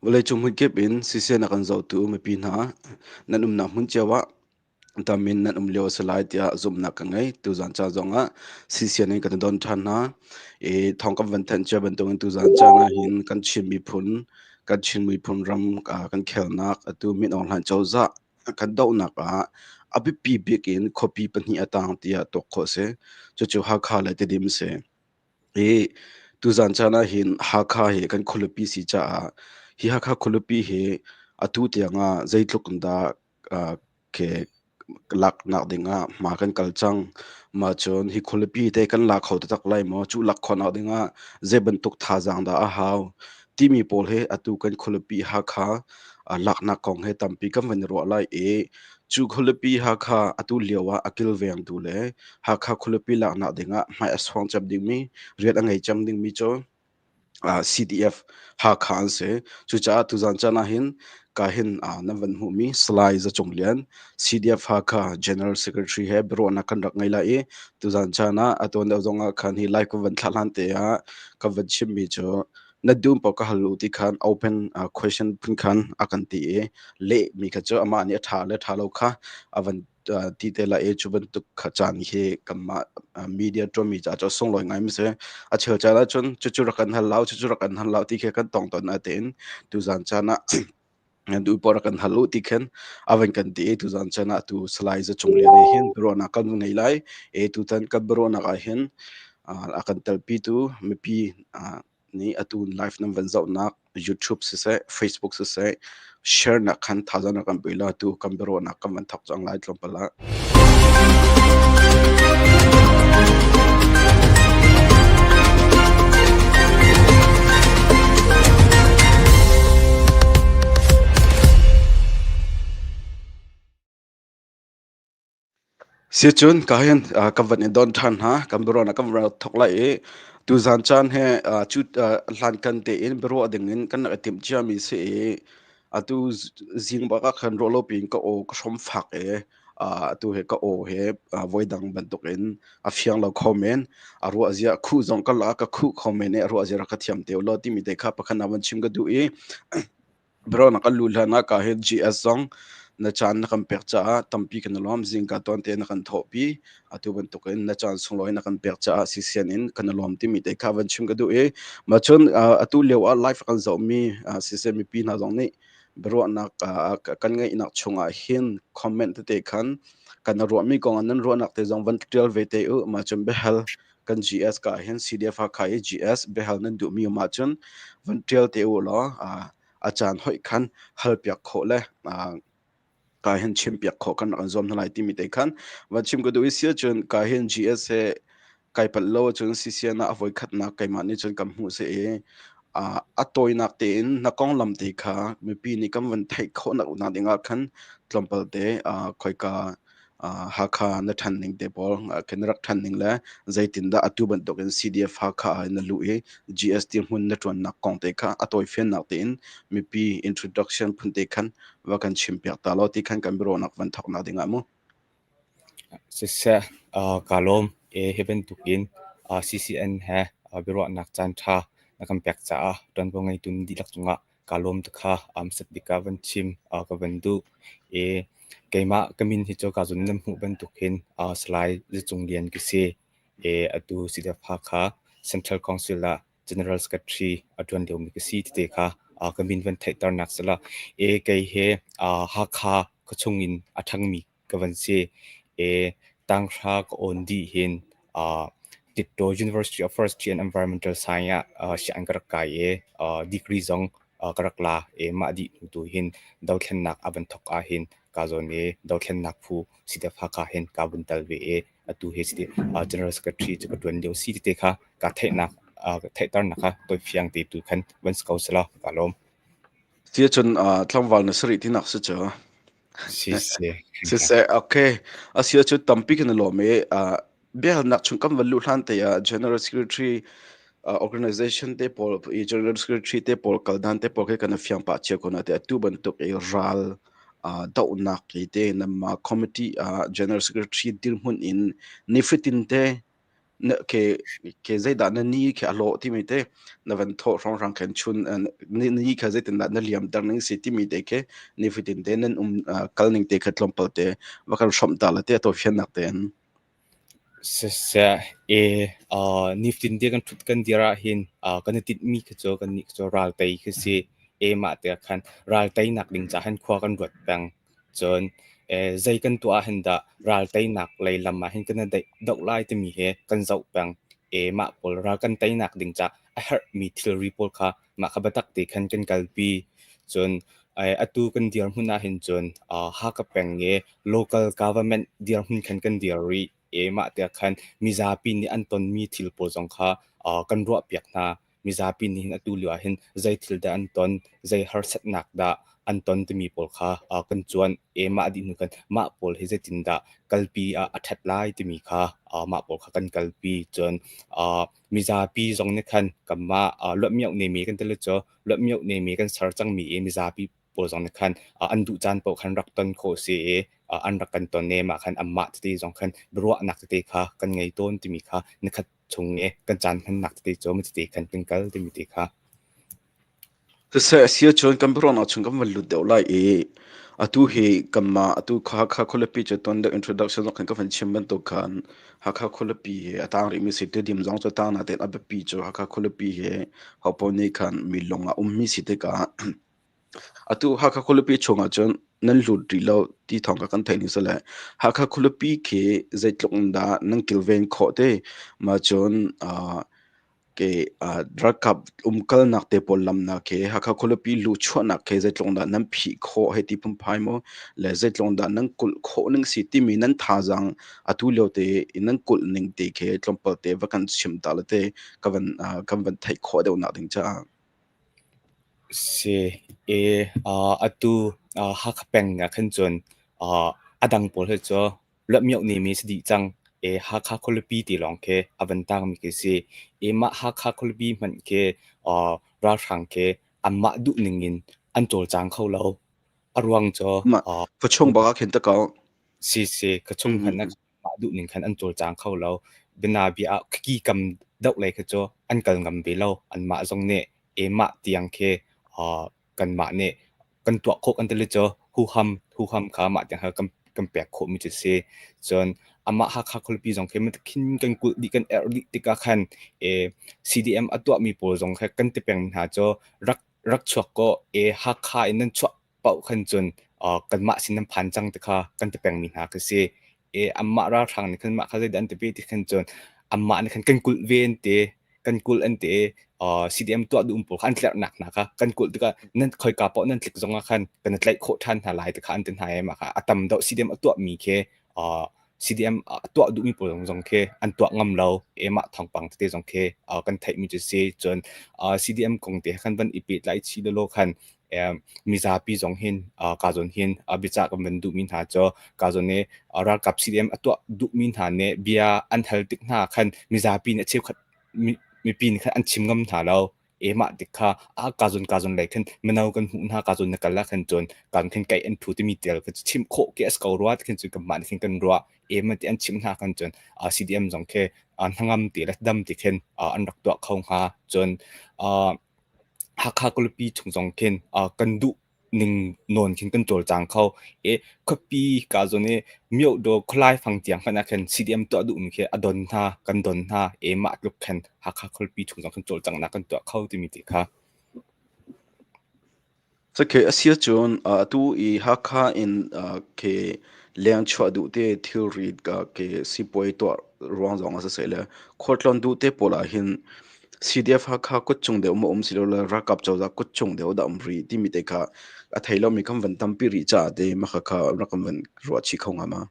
Vawleicung hmunkip in siseh na kan zohtu mipi hna, nan umnak hmun cio ah tam in nan um lio a si lai tiah zumhnak ka ngei. Tuzan caan zongah CCN in kan i don ṭhan hna. I thawng kan van thanh cia bantukin tuzan caan ah hin kan Chin miphun, kan Chin miphun ram kan khelnak atu Min Aung Hlaing cozah kan dohnak ah a biapi bik in khuapi pahnih a tang tiah tuak khawh a si. Cucu Hakha le Tedim a si. Hi tuzan caan ah hin Hakha hi kan khualipi si caah hi Hakha khualipi hi atu tiang ah zeitluk in dah ke laknak ding ah hma kan kal cang. Mah cun hi khualipi te kan la kho taktak lai maw? Cu lak khawhnak ding ah zei bantuk thazaang dah a hau timi pawl hi atu kan khualipi Hakha laknak kong he tampi kan van i ruah lai i cu khualipi Hakha atu lio ah a kilvengtu le Hakha khualipi laknak dingah hmai a suang cem dingmi, rian a ngei cem dingmi cu CDF Hakha an si. Cucaah tuzan caan ah hin ka hin nan van hmuhmi Salai Za Cung Lian, CDF Hakha General Secretary he biaruahnak kan rak ngei lai i tuzan caan ah a tuan deuh zong ah khan hi live ka van thlah hlan te ah ka van chimmi cu na dum paoh ka hal u ti khan open question phun khan a kan ti i lehmi kha cu amah nih a ṭha le ṭha lo kha a van ti te la e cu bantuk kha caan hi kanmah media ṭuanmi caah cu sunglawi ngai mi si. A cheu caan ahcun cucu rak kan hal lau, cucu rak kan hal lau ti khi kan tong tawn natein tuzan caan ah duh poah rak kan hal u ti khin a van kan ti i tuzan caan ah tu Salai Za Cung Lian he hin biaruahnak kan ngei lai. E tutan kan biaruahnak ah hin a kan telpitu mipi nih atu live nan van zohnak YouTube siseh, Facebook siseh, share nak khan thazaang rak kan pe la tu kan biaruahnak kan van thok cang lai tlawmpal ah. Sicun ka hin kan van i don ṭhan hna. Kan biaruahnak kan van thawk lai i tuzan caan he cu hlankan tein biaruah dingin kan rak i timh ciami si i atu zing bak ah khan ruah lo piin ka aw ka hrom fak i atu he ka aw he voidang bantukin a fiang lo kho men. A ruah zia khuh zong ka la ka khuh kho men i a ruah zia rak ka thiam te ulaw timi te kha pakhat na van chim ka duh i Biaruahnak kan luh hlan ah ka hin GS zong na caan na kan pek caah tampi kan i lawm. Zingka tuan te na kan thawhpi. Atu bantukin na caan sunglawi na kan pek caah sisian in kan i lawm timi te kha van chim ka duh i mah cun atu lio ah live kan zohmi siseh mipi hna zong nih biaruahnak kan ngeihnak chungah hin comment tete khan kan ruahmi kong ah nan ruahnak te zong van tial ve te u. Mah cun biahal kan GS ka hin CDF Hakha i GS biahal nan duhmi um ahcun van tial te u law a caan hoih khan halpiak khawh le ka hin chimpiak khawh kan rak in zuam hna lai timi te khan van chim ka duh i si ahcun ka hin GS he kai palh lo ahcun CCN ah a voi khatnak keimah nih cun kan hmuh si i a tawinak tein na konglam te kha mipi nih kan van theih khawhnak nak dingah khan tlawmpal te khoika Hakha na ṭhan ning te pawl kan rak ṭhan ning le zeitindah atu bantukin CDF Hakha ah na luh i GST hmun na ṭuannak kong te kha a tawifiannak tein mipi introduction phun te khan va kan chimpiak ta law ti khan kan biaruahnak van thawknak dingah mu. Siseh, kaa lawm. Hi bantukin CCN he biaruahnak caan ṭha na kan pek caah ṭuanvo ngeitu nan dihlak cungah kaa lawm ti kha set bik ah van chim ka van duh. I keimah ka min hi cu kaa zun nan hmuh bantuk hin Salai Za Cung Lian ka si. I atu CDF Hakha Central Council ah General Secretary a ṭuan liomi ka si tete kha ka min van theihternak si la. I kei hi Hakha khuachung in a ṭhangmi ka van si. I tanghra ka awn dih hin Titto University of Forestry and Environmental Science ah sianginn ka rak kai i degree zong ka rak la i mah dih hnu tu hin dothlennak a van thawk ahhin kaa zawn i dothlennak phu CDF Hakha hin kaa vun tel ve i atu hi General Secretary cu ka ṭuan lio si tete kha kaa theihnak theihternak kha tawifiang te tu khan van si ko selaw kaa lawm. Tiah cun tlangval na si rih tinak si cu. Siseh. Siseh, okay. A si ahcun tampi kan i lawm i biahalnak chung kan van luh hlan te ah General Secretary organization te pawl i General Secretary te pawl kaldan te pawl khi kan i fiang pah cio ko na te atu bantuk i ral dohnak i te nama committee ah General Secretary dirhmun in nifatin te Na ke ke zeidah na ni khi a lawh timi te na van thawh hrawnghrang khan chun ni ni kha zeitindah na liamter ning si timi te khi nifatin te nan um kal ning te kha tlawmpal te va kan hrawmh ta la te to fiannak tein. Siseh, e nifatin te kan ṭhut kan dir ahhin kan i tinhmi khi cu kannih cu ral tei khi si. E mah te ah khan ral teinak ding caah hin khua kan ruat peng. Cun zei kan tuah ahhin dah ral teinak lei lam ah hin kan i doh lai timi hi kan zoh peng. E mah pawl ral kan teinak ding caah a herhmi thilri pawl kha mah kha biatak te khan kan kalpi. Cun atu kan dirhmun ahhin cun Hakha peng i local government dirhmun khan kan dir rih. I mah tiah khan mizapi nih an tonmi thil pawl zong kha kan ruahpiak hna. Mizapi nih hin atu lio ah hin zei thil dah an ton, zei harsatnak dah an ton timi pawl kha kan cuanh. I mah dih hnu khan mah pawl hi zeitindah kalpi ah a ṭhat lai timi kha mah pawl kha kan kalpi. Cun mizapi zong nih khan kanmah luatmioh nemi kan ti le cu luatmioh nemi kan ser cangmi i mizapi pawl zong nih khan an duh caan paoh khan rak ton khawh si i an rak kan ton i mah khan anmah tete zong khan biaruahnak tete kha kan ngei tawn timi kha nikhat chung i kan caan hmannak tete cu tete khan kan kal timi te kha. Siseh a si ahcun kan biaruahnak chung kan van lut deuh lai i atu hi kanmah atu Hakha khualipi cu tuan deuh introduction zong khan ka van chim bantuk khan Hakha khualipi hi a tang rihmi si. Tidim zong cu tang natein a biapi cu Hakha khualipi hi hopaoh nih khan mi lung ah ummi si tikah atu Hakha khualipi chungah cun nan lut rih lo ti thawng kha kan theih ning si le Hakha khualipi khi zeitluk in dah nan kilven khawh te mah cun Ke ralkap umkalnak te pawl lamnak he Hakha khualipi luhchuahnak he zeitluk dah nan phih khawh hei ti phunphai maw le zeitluk dah nan kulh khawh ning si timi nan thazaang atu lio te i nan kulh ning te khi tlawmpal te va kan chim ta le te ka van kan van theih khawh deuh nak ding caah. Si i atu Hakha peng ah khan cun a dang pawl hi cu Luatmioh nimi si dih cang i Hakha khualipi ti lawng khi a van tangmi khi si. I mah Hakha khualipi hmanh khi ralhrang khi anmah duh ning in an cawlcang kho lo. A ruang cu Mah khuachung bak ah khin ta ko. Si si, khuachung hmanh ah mah duh ning khan an cawlcang kho lo. Bianabia ah khuki kam doh lei khi cu an kal ngam ve lo. Anmah zong nih i mah tiang khi kanmah nih kan tuah khawh kan ti le cu huham huham kha mah tiang kha kan kan pek khawhmi cu si. Cun amah Hakha khualipi zong khi khin kan kulh dih kan erh dih tikah khan e CDM a tuahmi pawl zong kha kan ti peng hna cu rak rak chuak kaw e Hakha in nan chuah paoh khan cun kanmah sin nan phan cang ti kha kan ti pengmi hna khi si. E anmah ralhrang nih khan mah kha zeidah an ti ve ti khan cun anmah nih khan kan kulh ve an ti kan kulh an ti CDM tuah duh pawl kha an tlerhnak hna kha kan kulh tikah nan khoika paoh nan tlik zongah khan kan i tlaih khawh ṭhan hna lai ti kha an ti hna i mah kha a tam deuh CDM a tuahmi khi CDM a tuah duhmi pawl zong khi an tuah ngam lo e mah thawngpang tete zong khi kan theihmi cu si cun CDM kong te khan van i pehtlai chih lelaw khan mizapi zong hin ka zawn hin biacah kan van duhmi hna cu ka zawn i ralkap CDM a tuah duhmi hna nih bia an hal tik hna khan mizapi nih cheukhat mipi nih khan an chim ngam hna lo. E mah tik kha a ka zawn ka zawn lei khan mino kan hmuh hna ka zawn na kal ah khan cun kan khan kai an thu timi tel kha chim khawh ke as ko rua khin cun kanmah nih khin kan ruah e ma ti an chim hna khan cun CDM zong khi hnangam ti le dam ti khin an rak tuah kho hnga cun Hakha khualipi chung zong khin kan duh ning nawn khin kan cawlcang kho. I khuapi ka zawn i Myohdaw khualai fang tiang hmanh ah khin CDM tuah duhmi khi a don hna, kan don hna. I mah tluk khin Hakha khualipi chung zong khin cawlcanghnak kan tuah kho timi ti kha. Cakhe a si ahcun atu i Hakha in ke leng chuah duh te thilri ke sipuai tuah ruang zong ah siseh le khualtlawn duh te pawl ah hin CDF Hakha kutcung deuh maw um silole ralkap cozah kutcung deuh dah um rih timi te kha a thei lomi kan van tampi rih caah te mah kha rak kan van ruah chih kho hnga ma?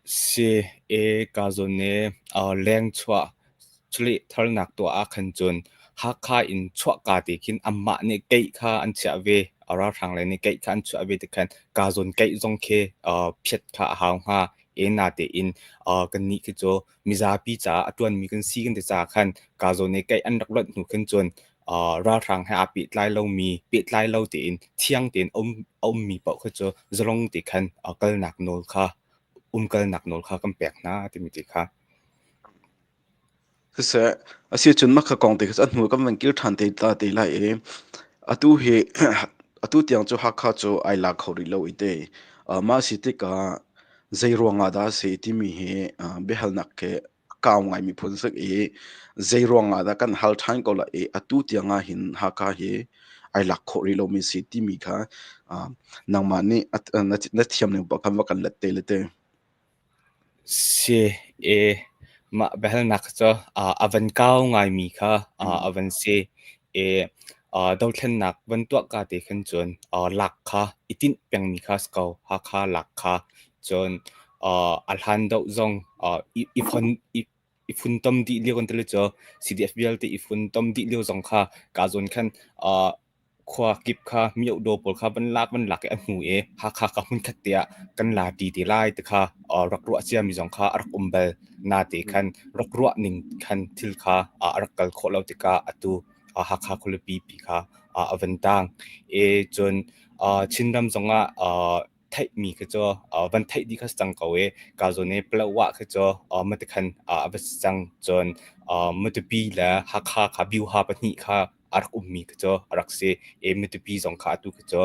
Si e ka zawn i leng chuah chawleh thalnak tuah ah khan cun Hakha in chuahka te khin anmah nih keih kha an chiah ve. Ralhrang lei nih keih kha an chuah ve ti khan ka zawn keih zong khi phiat kha a hau hnga. E natein kannih khi cu mizapi caah a ṭuanmi kan si kan ti caah khan ka zawn i keih an rak lonh hnu khin cun ralhrang he aa pehtlai lomi, pehtlai lo tein thiang tein a ummi paoh kha cu zalong te khan kalnak nawl kha umkalnak nawl kha kan pek hna timi ti kha. Siseh, asiahcun mah kha kong te kha a hnu kan van kir ṭhan te ta te lai i atu hi atu tiang cu Hakha cu ai la kho rih lo i te. Mah si tikah zei ruangah dah a si timi hi biahalnak khi a kau ngaimi phun si i zei ruangah dah kan hal ṭhan ko lai i atu tiang ah hin Hakha hi ai lak khawh rih lomi si timi kha nangmah nih na thiam ning paoh khan va kan let te le te. Si e, mah biahalnak cu a van kau ngaimi kha a van si. E, dothlennak van tuah ka te khan cun lak kha i tinh pengmi kha si ko. Hakha lak kha cun a hlan deuh zong i fon i i funtom dih lio kan ti le cu CDF vialte i funtom dih lio zong kha ka zawn khan khua kip kha miohdaw pawl kha van lak i a hmu i Hakha ka hmunkhat te ah kan la ṭi te lai ti kha rak ruah ciami zong kha a rak um bal. Nate khan rak ruah ning khan thil kha a rak kal khawh lo tikah atu Hakha khualipi pi kha a van tang. E cun Chinram zongah theihmi khi cu van theih dih kha si cang ko i ka zawn i Paletwa khi cu matikhan a va si cang. Cun Matupi le Hakha kha Byuha pahnih kha a rak ummi khi cu a rak si. I Matupi zong kha atu khi cu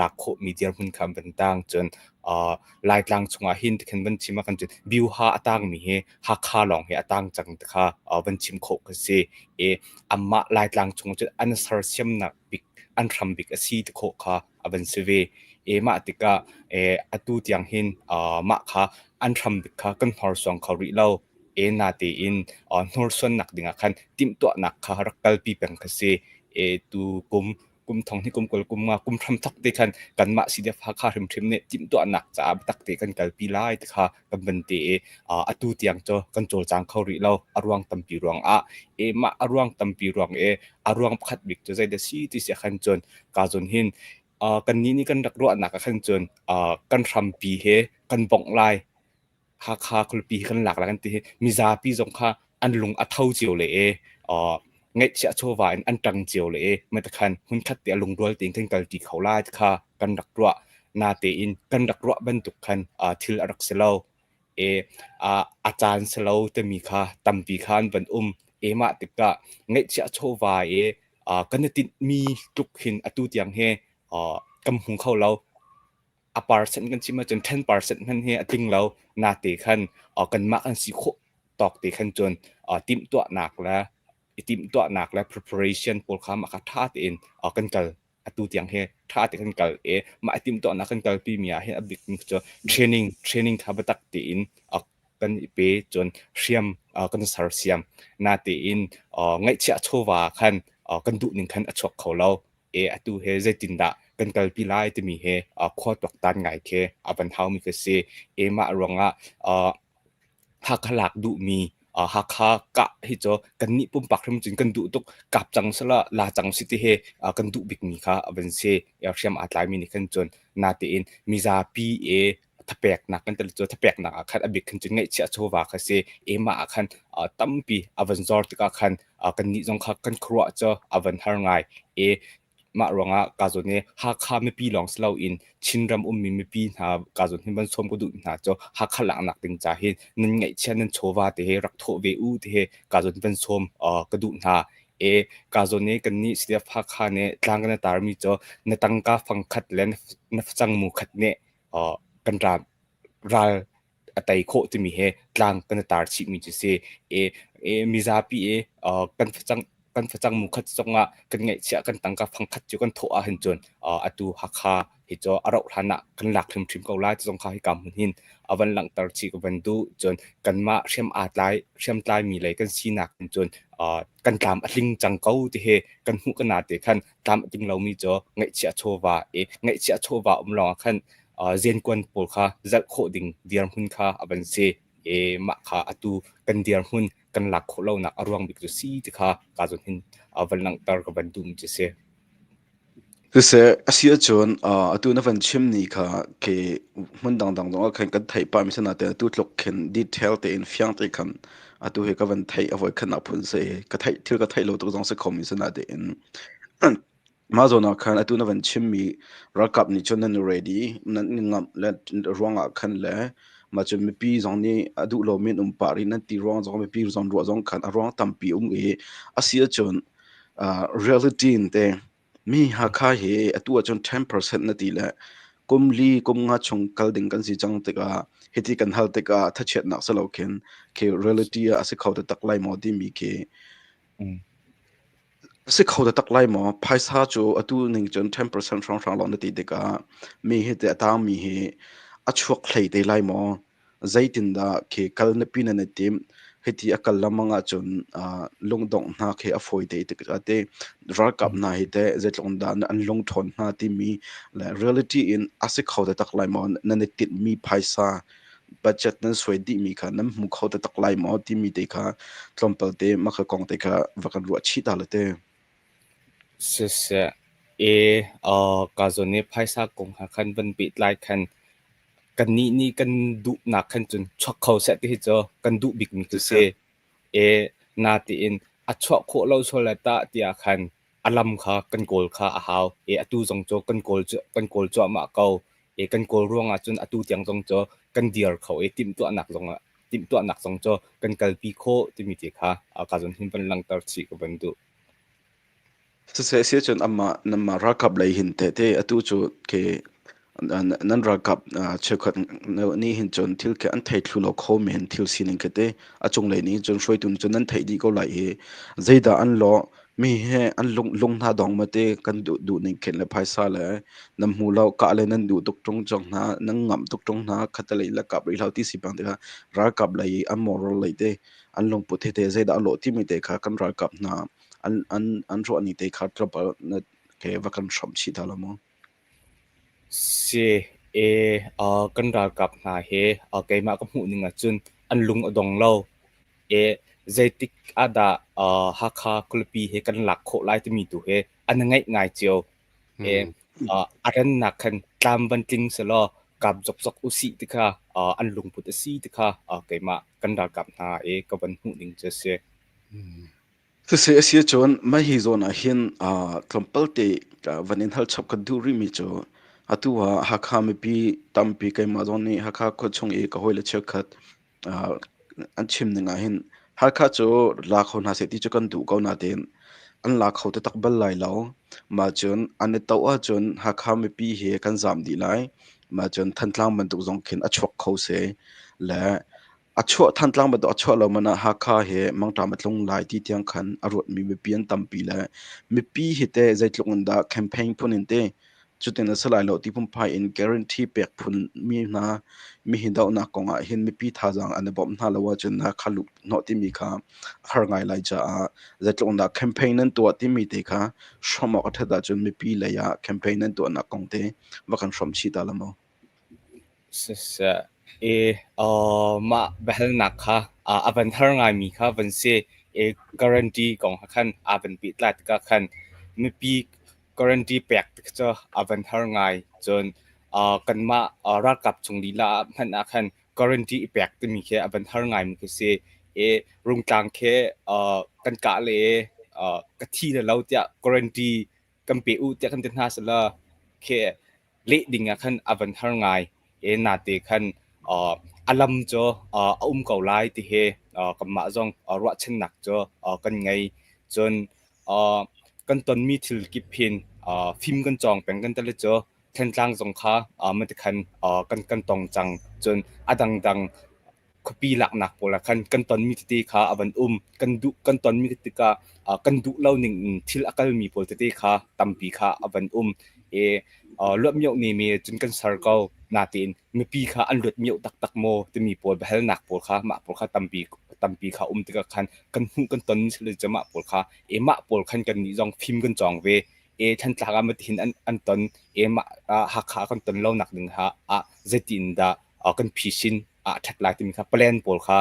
lak khawhmi dirhmun kha an van tang. Cun Laitlang chungah hin tikhin van chim ahkhan cun Byuha a tangmi hi Hakha lawng hi a tang cang ti kha van chim khawh khi si. I anmah Laitlang chung cun an sersiamnak bik an hram bik a si ti khawh kha a van si ve. I mah tikah atu tiang hin mah kha an hram bik kha kan hnorsuang kho rih lo. E natein hnorsuannak dingah khan timhtuahnak kha rak kalpi peng kha si. E tu kum kum thong hi kum kul kum nga kum hram thok te khan kanmah CDF Hakha hrimhrim nih timhtuahnak caah biatak te kan kalpi lai ti kha kan van te i atu tiang cu kan cawlcang kho rih lo. A ruang tampi ruangah e mah a ruang tampi ruang i a ruang pakhat bik cu zeidah si ti si khan cun ka zawn hin kannih nih kan rak ruahnak ah khan cun kan hrampi he kan bongh lai. Hakha khualipi hi kan lak lai kan ti hi mizapi zong kha an lung a tho cio le e ngaihchiah chawva in an ṭang cio le e matakhan hmunkhat te a lungrual tein kan kalṭi kho lai ti kha kan rak ruah. Natein kan rak ruah bantuk khan thil a rak si lo. E a caan si lo timi kha tampi kha an van um. E mah tikah ngaihchiah chawva i kan i tinhmi tluk hin atu tiang hi kan hmu kho lo. A percent kan chim ahcun 10% hmanh hi a tling lo. Nate khan kanmah kan si khawh tawk te khan cun timhtuahnak le i timhtuahnak le preparation pawl kha mah kha ṭha tein kan kal atu tiang hi ṭha tein kan kal i mah i timhtuahnak kan kalpi mi ah hin a bik mi cu training training kha biatak tein kan i pe cun hriam kan sersiam natein ngaihchiah chawva khan kan duh ning khan a chuak kho lo e atu he zeitindah kan kalpi lai timi he khua tuaktan ngai khi a van haumi ka si e mah ruangah Hakha lak duhmi Hakha kah hi cu kannih pumpak hrim cun kan duh tuk. Kap cang sela la cang si ti hi kan duh bikmi kha a van si. Hriam aa tlaimi nih khan cun natein mizapi i thapeknak kan tel cu thapeknak ah khan a bik khan cun ngaihchiah chawva kha si. Emah ah khan tampi a van zor tikah khan kannih zong kha kan khuaruah cu a van har ngai. I Mah ruangah kaa zawn i Hakha mipi lawng si loin Chinram ummi mipi hna kaa zawn hin van sawm ka duh hna cu Hakha laknak ding ca hin nan ngaihchia nan chawva te hi rak thawh ve u ti hi kaa zawn van sawm ka duh hna. E kaa zawn i kannih CDF Hakha nih tlang kan i tarmi cu na tangka fangkhat le na facang mu khat nih kan ral a tei khawh timi he tlang kan i tar chihmi cu si. E, e mizapi i kan facang kan facang mu khat zongah kan ngaihchiah kan tangka fangkhat cu kan thawh ahhin cun atu Hakha hi cu a rauh hlan ah kan lak hrimhrim ko lai ti zong kha hika hmun hin a van langhter chih ka van duh. Cun kanmah hriam aa tlai hriamtlai mi lei kan sinak in cun kan tlam a tling cang ko ti hi kan hmuh ka na te khan tlam a tling lomi cu ngaihchiah chawva i ngaihchiah chawva um lawngah khan zenkuan pawl kha zalh khawh ding dirhmun kha a van si i mah kha atu kan dirhmun kan lak khawh lonak a ruang bik cu si ti kha ka zawn hin van langhter ka van duhmi cu si. Siseh, a si ahcun atu na van chim ni kha khi hmun dangdang zongah khan kan theih pah mi si nain atu tluk khin detail tein fiang te khan atu hi ka van theih a voi khat nak phun si i ka theih thil ka theih lo tuk zong si kho mi si nain. Mah zawn ah khan atu na van chimmi ralkap nih cun nan i ready, nan i ngamh le ruangah khan le mah cun mipi zong nih a duh lomi an um pah rih nan ti ruang zong mipi zawn ruah zong khan a ruang tampi um i a si ahcun reality in te mi Hakha hi atu ahcun 10% na ti le kum li kum nga chung kal ding kan si cang tikah hiti kan hal tikah thachiatnak si lo khin khi reality ah a si kho taktak lai maw timi khi A si kho taktak lai maw? Phaisa cu atu ning cun 10% hrawnghrang lawng na ti tikah mi hi teh a tangmi hi a chuak hlei te lai maw? Zeitindah khi kal na pi nan i timh? Hiti a kal lengmang ahcun lungdongh hna khi a fawi te tikah teh ralkap hna hi teh zeitluk in dah an lungṭhawn hna timi le reality in a si kho taktak lai maw? Nan i tinhmi phaisa budget nan suai dihmi kha nan hmu kho taktak lai maw timi te kha tlawmpal te mah kha kong te kha va kan ruah chih ta le te. Siseh, e ka zawn i phaisa kong ha khan van pehtlai khan kannih nih kan duhnak khan cun chuak kho seh ti hi cu kan duh bikmi cu si. E natein a chuah khawh lo sual le tah tiah khan a lam kha kan kawl kha a hau. E atu zong cu kan kawl cu kan kawl cuahmah ko. E kan kawl ruangah cun atu tiang zong cu kan dir kho i timhtuahnak zong ah timhtuahnak zong cu kan kalpi khawh timi te kha ka zawn hin van langhter chih ka van duh. Siseh siahcun amah nanmah ralkap lei hin tehte atu cu khi nan ralkap cheukhat nih hin cun thil khi an thei thlu lo kho men thil sining khi te a cunglei nih cun hruaitu nih cun nan theih dih ko lai i zeidah an lawh mi he an lung lung hna dong ma te kan duh duh ning khin le phaisa le nan hmu lo kah le nan duh tuk ṭung cang hna nan ngamh tuk ṭung hna khatalei le kap rih hlah ti si pang tikah ralkap lei i an moral lei te an lungput he te zeidah a lawh timi te kha kan ralkap hna an an an ruah ni te kha tlawmpal na ke va kan hramh chih ta lo maw? Si e kan ralkap hna he keimah ka hmuh ning ahcun an lung a dong lo. E zeitik ah dah Hakha khualipi he kan lak khawh lai timi tu he an ngaih ngai cio. E a rannak khan tlam van tling selaw kap zokzok usih ti kha an lungput a si ti kha keimah kan ralkap hna e ka van hmuh ning cu a si. Siseh a si ahcun mah hi zawn ah hin tlawmpal te van in hal chap kan duh rihmi cu atu ah Hakha mipi tampi keimah zong nih Hakha khuachung i ka hawile cheukhat an chim ning ah hin Hakha cu la kho hna seh ti cu kan duh ko nain an la kho taktak bal lai lo. Mah cun an i toh ahcun Hakha mipi hi kan zaam dih lai. Mah cun Thantlang bantuk zong khin a chuak kho si le A chuah Thantlang bantuk a chuah lo man ah Hakha hi mangṭam a tlung lai ti tiang khan a ruatmi mipi an tampi le mipi hi teh zeitluk in dah campaign phun in te cutin a si lai lo ti phunphai in guarantee pek phun mi hna mi hi dohnak kong ah hin mipi thazaang an i bawmh hna lo ahcun Hakha luh hnawh timi kha a har ngai lai caah zeitluk in dah campaign nan tuah timi te kha hrawm awk a ṭhat ahcun mipi lei ah campaign nan tuahnak kong te va kan hrawm chih ta la maw? Siseh, i mah biahalnak kha a van har ngaimi kha van si. I guarantee kong ah khan aa van pehtlai tikah khan mipi guarantee pek tik cu a van har ngai. Cun kanmah ralkap chung lila ah hmanh ah khan guarantee i pek timi khi a van har ngaimi khi si. I Rungtlang khi kan kah le ka thi le lo tiah guarantee kan pe u tiah kan ti hna selaw khi leh ding ah khan a van har ngai. E nate khan a lam cu a um ko lai ti hi kanmah zong ruahchannak cu kan ngei. Cun kan tonmi thil kip hin fim kan cawng peng kan tale cu Thantlang zong kha matikhan kan kan tong cang. Cun a dangdang khuapi laknak pawl ah khan kan tonmi tete kha a van um. Kan duh kan tonmi tikah kan duh lo ning in thil a kalmi pawl tete kha tampi kha a van um. I luatmioh nemi cun kan ser ko. Natein mipi kha an luatmioh taktak maw timi pawl biahalnak pawl kha mah pawl kha tampi tampi kha um tikah khan kan hmuh kan ton mi mah pawl kha e mah pawl khan kan nih zong fim kan cawng ve. E Thantlang ah matihin an an ton e mah Hakha kan ton lo nak ding ha ah zeitin dah kan phisin a ṭhat lai timi kha plan pawl kha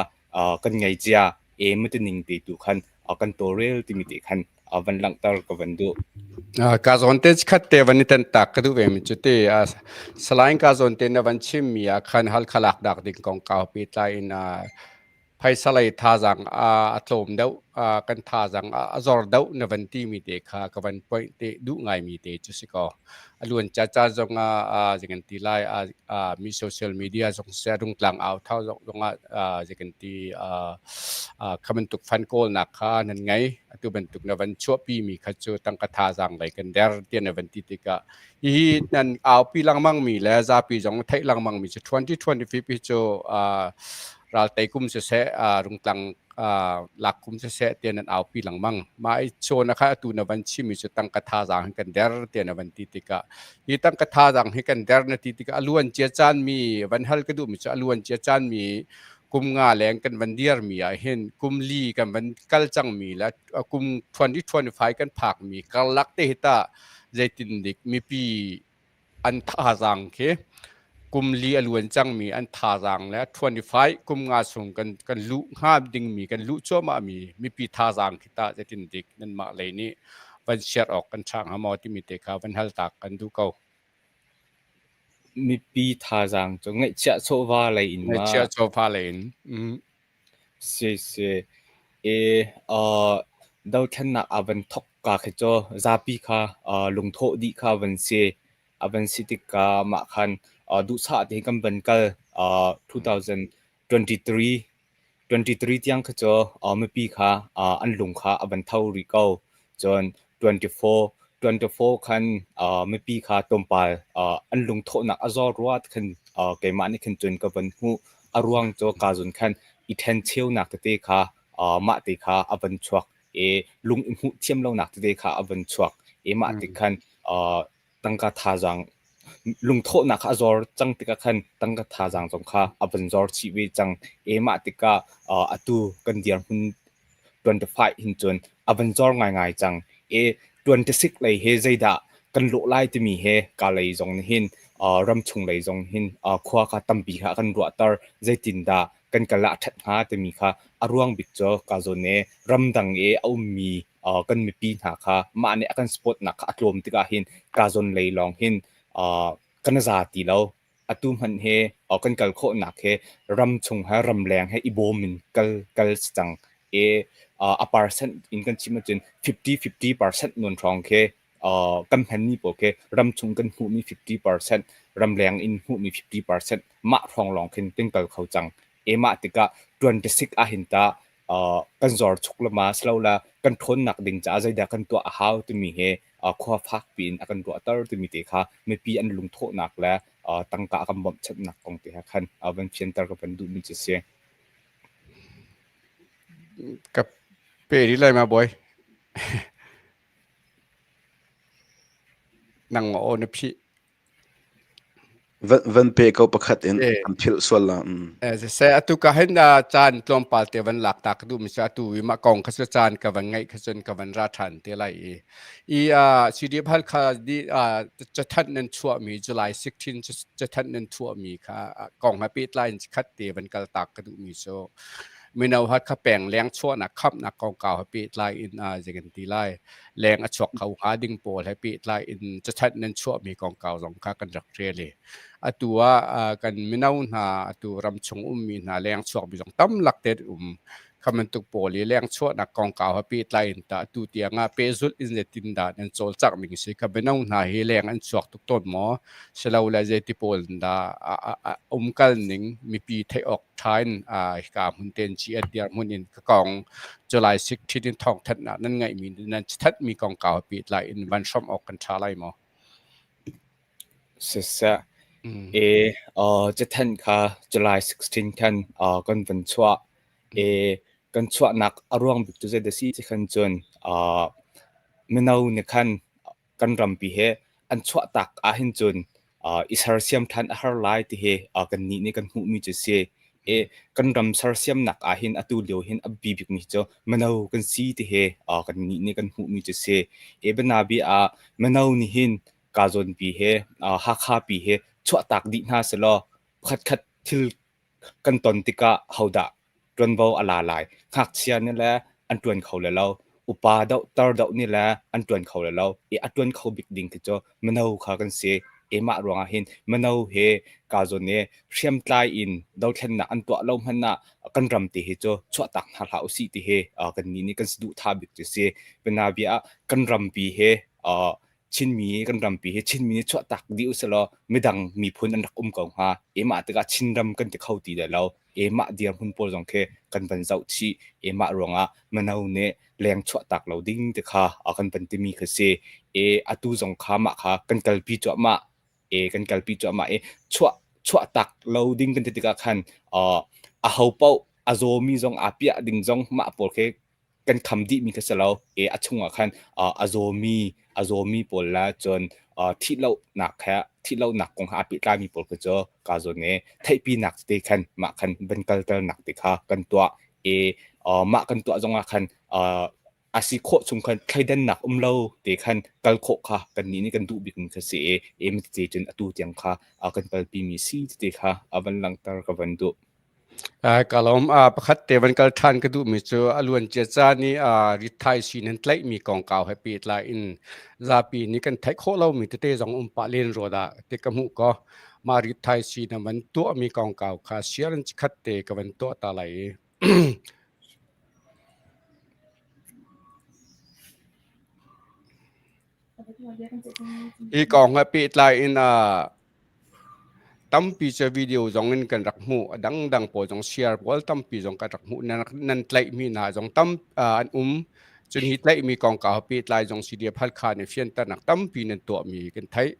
kan ngei cia e matining te tu khan kan tawlrel timi te khan van langhter ka van duh. Ka zawn te khat te van i ten tak ka duh ve mi cu te salain ka zawn te na van chim mi ah khan Halkha lak dak ding kong kau pi tlai in. Phaisa lei thazaang a tlawm deuh, kan thazaang a zor deuh na van timi te kha ka van point te duh ngaimi te cu si kaw. A luan ca caan zong ah zei kan ti lai, mi social media zong siseh, rungtlang au thau zong ah zei kan ti, kha bantuk fund kawlnak kha nan ngei. Atu bantuk na van chuahpi mi kha cu tangka thazaang lei kan der tiah na van ti tikah hihi nan aupi lengmang mi le zapi zong theih lengmang mi cu 2025 hi cu raltei kum siseh, rungtlang lak kum siseh tiah nan aupi lengmang. Mah i cawn kha atu na van chimmi cu tangka thazaang hi kan der tiah na van ti tikah hi tangka thazaang hi kan der na ti tikah a luan cia caan mi van hal ka duhmi cu a luan cia caan mi kum nga leng kan van dir mi ah hin kum li kan van kal cang mi le kum 2025 kan phak mi karlak te hi ta zeitin dik mipi an thazaang khi kum li a luan cangmi an thazaang le 25 kum nga chung kan kan luh hnga dingmi kan luh cuahmah mi mipi thazaang khi tah zeitin dik nanmah lei nih van share awk kan ṭha hnga maw timi te kha van hal tak kan duh ko. Mipi thazaang cu ngeihchiah chawva lei in ma? Ngeihchiah chawva lei in. Si si. E dothlennak a van thok ka khi cu zapi kha lungthawh dih kha van si. A van si tikah mah khan duhsah te kan van kal 2023 23 tiang kha cu mipi kha an lung kha a van tho rih ko. Cun 24 24 khan mipi kha tlawmpal an lungthawhnak a zor rua ti khan keimah nih khan cun ka van hmuh. A ruang cu ka zun khan i ṭhencheunak tete kha mah te kha a van chuak i lung i hmuh thiam lonak tete kha a van chuak i mah ti khan tangka thazaang lungthawhnak kha a zor cang tikah khan tangka thazaang zong kha a van zor chih ve cang i mah tikah atu kan dirhmun 25 hin cun a van zor ngaingai cang i 26 lei he zeidah kan lawh lai timi he ka lei zong nih hin ramchung lei zong hin khua kha tampi kha a kan ruahter zeitindah kan kal ah a ṭhat hnga timi kha a ruang bik cu ka zawn i ramdang i a ummi kan mipi hna kha mah nih a kan support nak kha a tlawm tikah hin ka zawn lei lawng hin kan za ti lo. Atu hmanh hi kan kal khawhnak hi ramchung he ramleng he i bawm in kal kal si cang i a percent in kan chim ahcun 50-50% nawn hrawng khi kan hmanmi pawl khi ramchung kan hmuhmi 50%, ramleng in hmuhmi 50% mah hrawng lawng khin kan kal kho cang. E mah tikah 26 ahhin tah kan zor chuk le ma silola kan ṭhawnnak ding caah zeidah kan tuah a hau timi hi khua fak piin a kan ruahter timi te kha mipi an lungthawhnak le tangka a kan bawmhchanhnak kong te he khan van fianter ka van duhmi cu si. Ka pe rih lai ma bawi. Nang aw na phih. Van pe ko pakhat in an philh sual la. Siseh atu ka hin caan tlawmpal te van lak ta ka duh mi cu atu i mah kong kha cu caan ka van ngeih kha cun ka van ra ṭhan te lai i i CDF Halkha di cathanh nan chuah mi July 16 cathanh nan chuah mi kha kong he pehtlai in khat te van kal tak ka duh mi cu mino Halkha peng leng chuahnak khamnak kongkau he pehtlai in zei kan ti lai leng a chuak kho hnga ding pawl he pehtlai in cathanh nan chuahmi kongkau zong kha kan rak rel i atu ah kan mino hna atu ramchung ummi hna leng chuakmi zong tam lak te um kha bantuk pawl i leng chuahnak kongkau he pehtlai in tah atu tiang ah pehzulh in zeitin dah nan cawlcangh ning si kha mino hna hi leng an chuak tuk tawn maw silole zeiti pawl in dah umkal ning mipi theih awk ṭha in hika hmun ten ci an dirhmun in ka kong July 16 in thawngthanhnak nan ngeihmi nan thatmi kongkau he pehtlai in van hrawmh awk kan ṭha lai maw? Siseh, e cathanh kha July 16 khan kan van chuah. E kan chuahnak a ruang bik cu zeidah si ti khan cun mino nih khan kan rampi he an chuahtak ahhin cun i sersiam ṭhan a har lai ti hi kannih nih kan hmuhmi cu si. I kan ram sersiamnak ahhin atu lio hin a biapi bikmi cu mino kan si ti hi kannih nih kan hmuhmi cu si. I bianabi ah mino nih hin Kazawnpi he Hakha pi he chuahtak dih hna selaw pakhatkhat thil kan ton tikah hodah ṭuanvo a la lai? Ngakchia nih le an ṭuan kho le lo, upa doh tar doh nih le an ṭuan kho le lo i a ṭuan kho bik ding khi cu mino kha kan si. E mah ruangah hin mino he ka zawn i hriamtlai in dothlennak an tuah lo hmanh ah kan ram te hi cu chuahtak hna hlah usih ti hi kannih nih kan saduhthah bik cu si. Bianabia ah kan rampi he Chinmi kan rampi hi Chinmi nih chuahtak dih usih law midang miphun an rak um ko hnga. E mah tikah Chinram kan ti kho ti lai lo. E mah dirhmun pawl zong khi kan van zoh chih. E mah ruangah mino nih leng chuahtak lo ding ti kha kan van timi kha si. E atu zong kha mah kha kan kalpi cuahmah. E kan kalpi cuahmah i chuah chuahtak lo ding kan ti tikah khan aho paoh a zawmi zong aa piah ding zong mah pawl khi kan kham dihmi kha si lo. E a chungah khan a zawmi a zawmi pawl le cun thihlohnak he thihlohnak kong he aa pehtlaimi pawl kha cu ka zawn i theihpinak tete khan mah khan van kalternak te kha kan tuah. E mah kan tuah zongah khan a si khawh chung khan thleidannak um lo te khan kal khawh kha kannih nih kan duh bikmi kha si i e tete cun atu tiang kha kan kalpimi si tete kha a van langhter ka van duh. Ka lawm. Pakhat te van kal ṭhan ka duhmi cu a luancia caan i ritthai sii nan tlaihmi kongkau he pehtlai in zapi nih kan theih khawh lomi tete zong um pah len rua dah ti ka hmuh kaw mah ritthai sii na van tuahmi kongkau kha siarin chikkhat te ka van tuah ta lai i Hi kong he pehtlai in tampi cu video zong in kan rak hmuh. A dangdang pawl zong share pawl tampi zong kan rak hmuh. Nan tlaihmi hna zong tam an um. Cun hi tlaihmi kongkau he pehtlai zong CDF Halkha nih fianternak tampi nan tuahmi kan theih.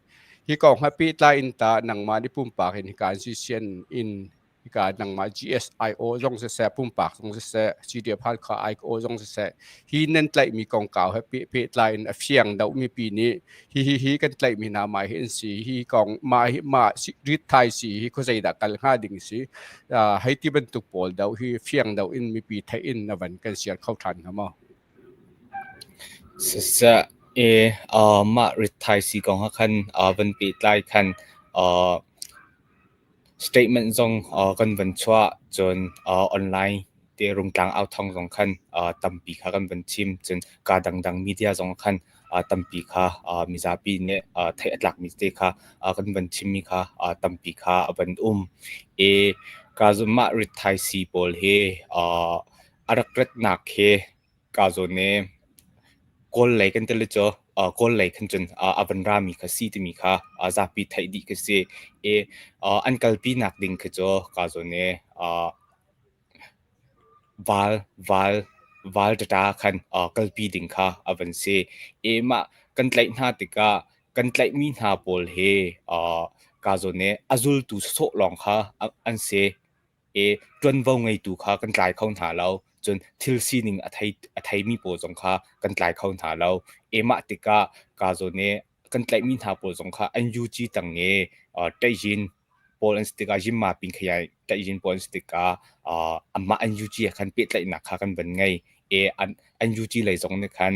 Hi kong he pehtlai in tah nangmah nih pumpak in hika in CCN in hika nangmah GSIO zong siseh pumpak zong siseh CDF Halkha IO zong siseh hi nan tlaihmi kongkau he pehtlai in a fiang deuh mipi nih hi hi hi kan tlaihmi hna mah hi an si hi kong mah hi mah rit thai si hi khuazei dah kal hnga ding si hei ti bantuk pawl deuh hi fiang deuh in mipi theih in na van kan share kho ṭhan hnga maw? Siseh mah ritthai si kong ah khan van pehtlai khan Statement zong kan van chuah cun online te Rungtlang authawng zong khan tampi kha kan van chim. Cun kaa dangdang media zong khan tampi kha mizapi nih theih a tlakmi te kha kan van chimmi kha tampi kha a van um. I ka zum mah ritthai sii pawl hi a rak ratnak hi Ka zawn i Kawl lei kan tili cu Kawl lei khan cun a van rami kha si timi kha zapi theih dih khi si. I an kalpinak ding khi cu ka zawn i val val val tata khan kalpi ding kha a van si. I mah kan tlaih hna tikah kan tlaihmi hna pawl hi ka zawn i a zultu sawsawh lawng kha an si. I ṭuanvo ngeitu kha kan tlai kho hna lo. Cun thil sining a thei a theimi pawl zong kha kan tlai kho hna lo. E mah tikah kaa zawn i kan tlaihmi hna pawl zong kha an UG tang i ṭaihyin pawl an si tikah Yinma pin khayai ṭaihyin pawl an si tikah amah an UG he khan pehtlaihnak kha kan van ngei. E an an UG lei zong nih khan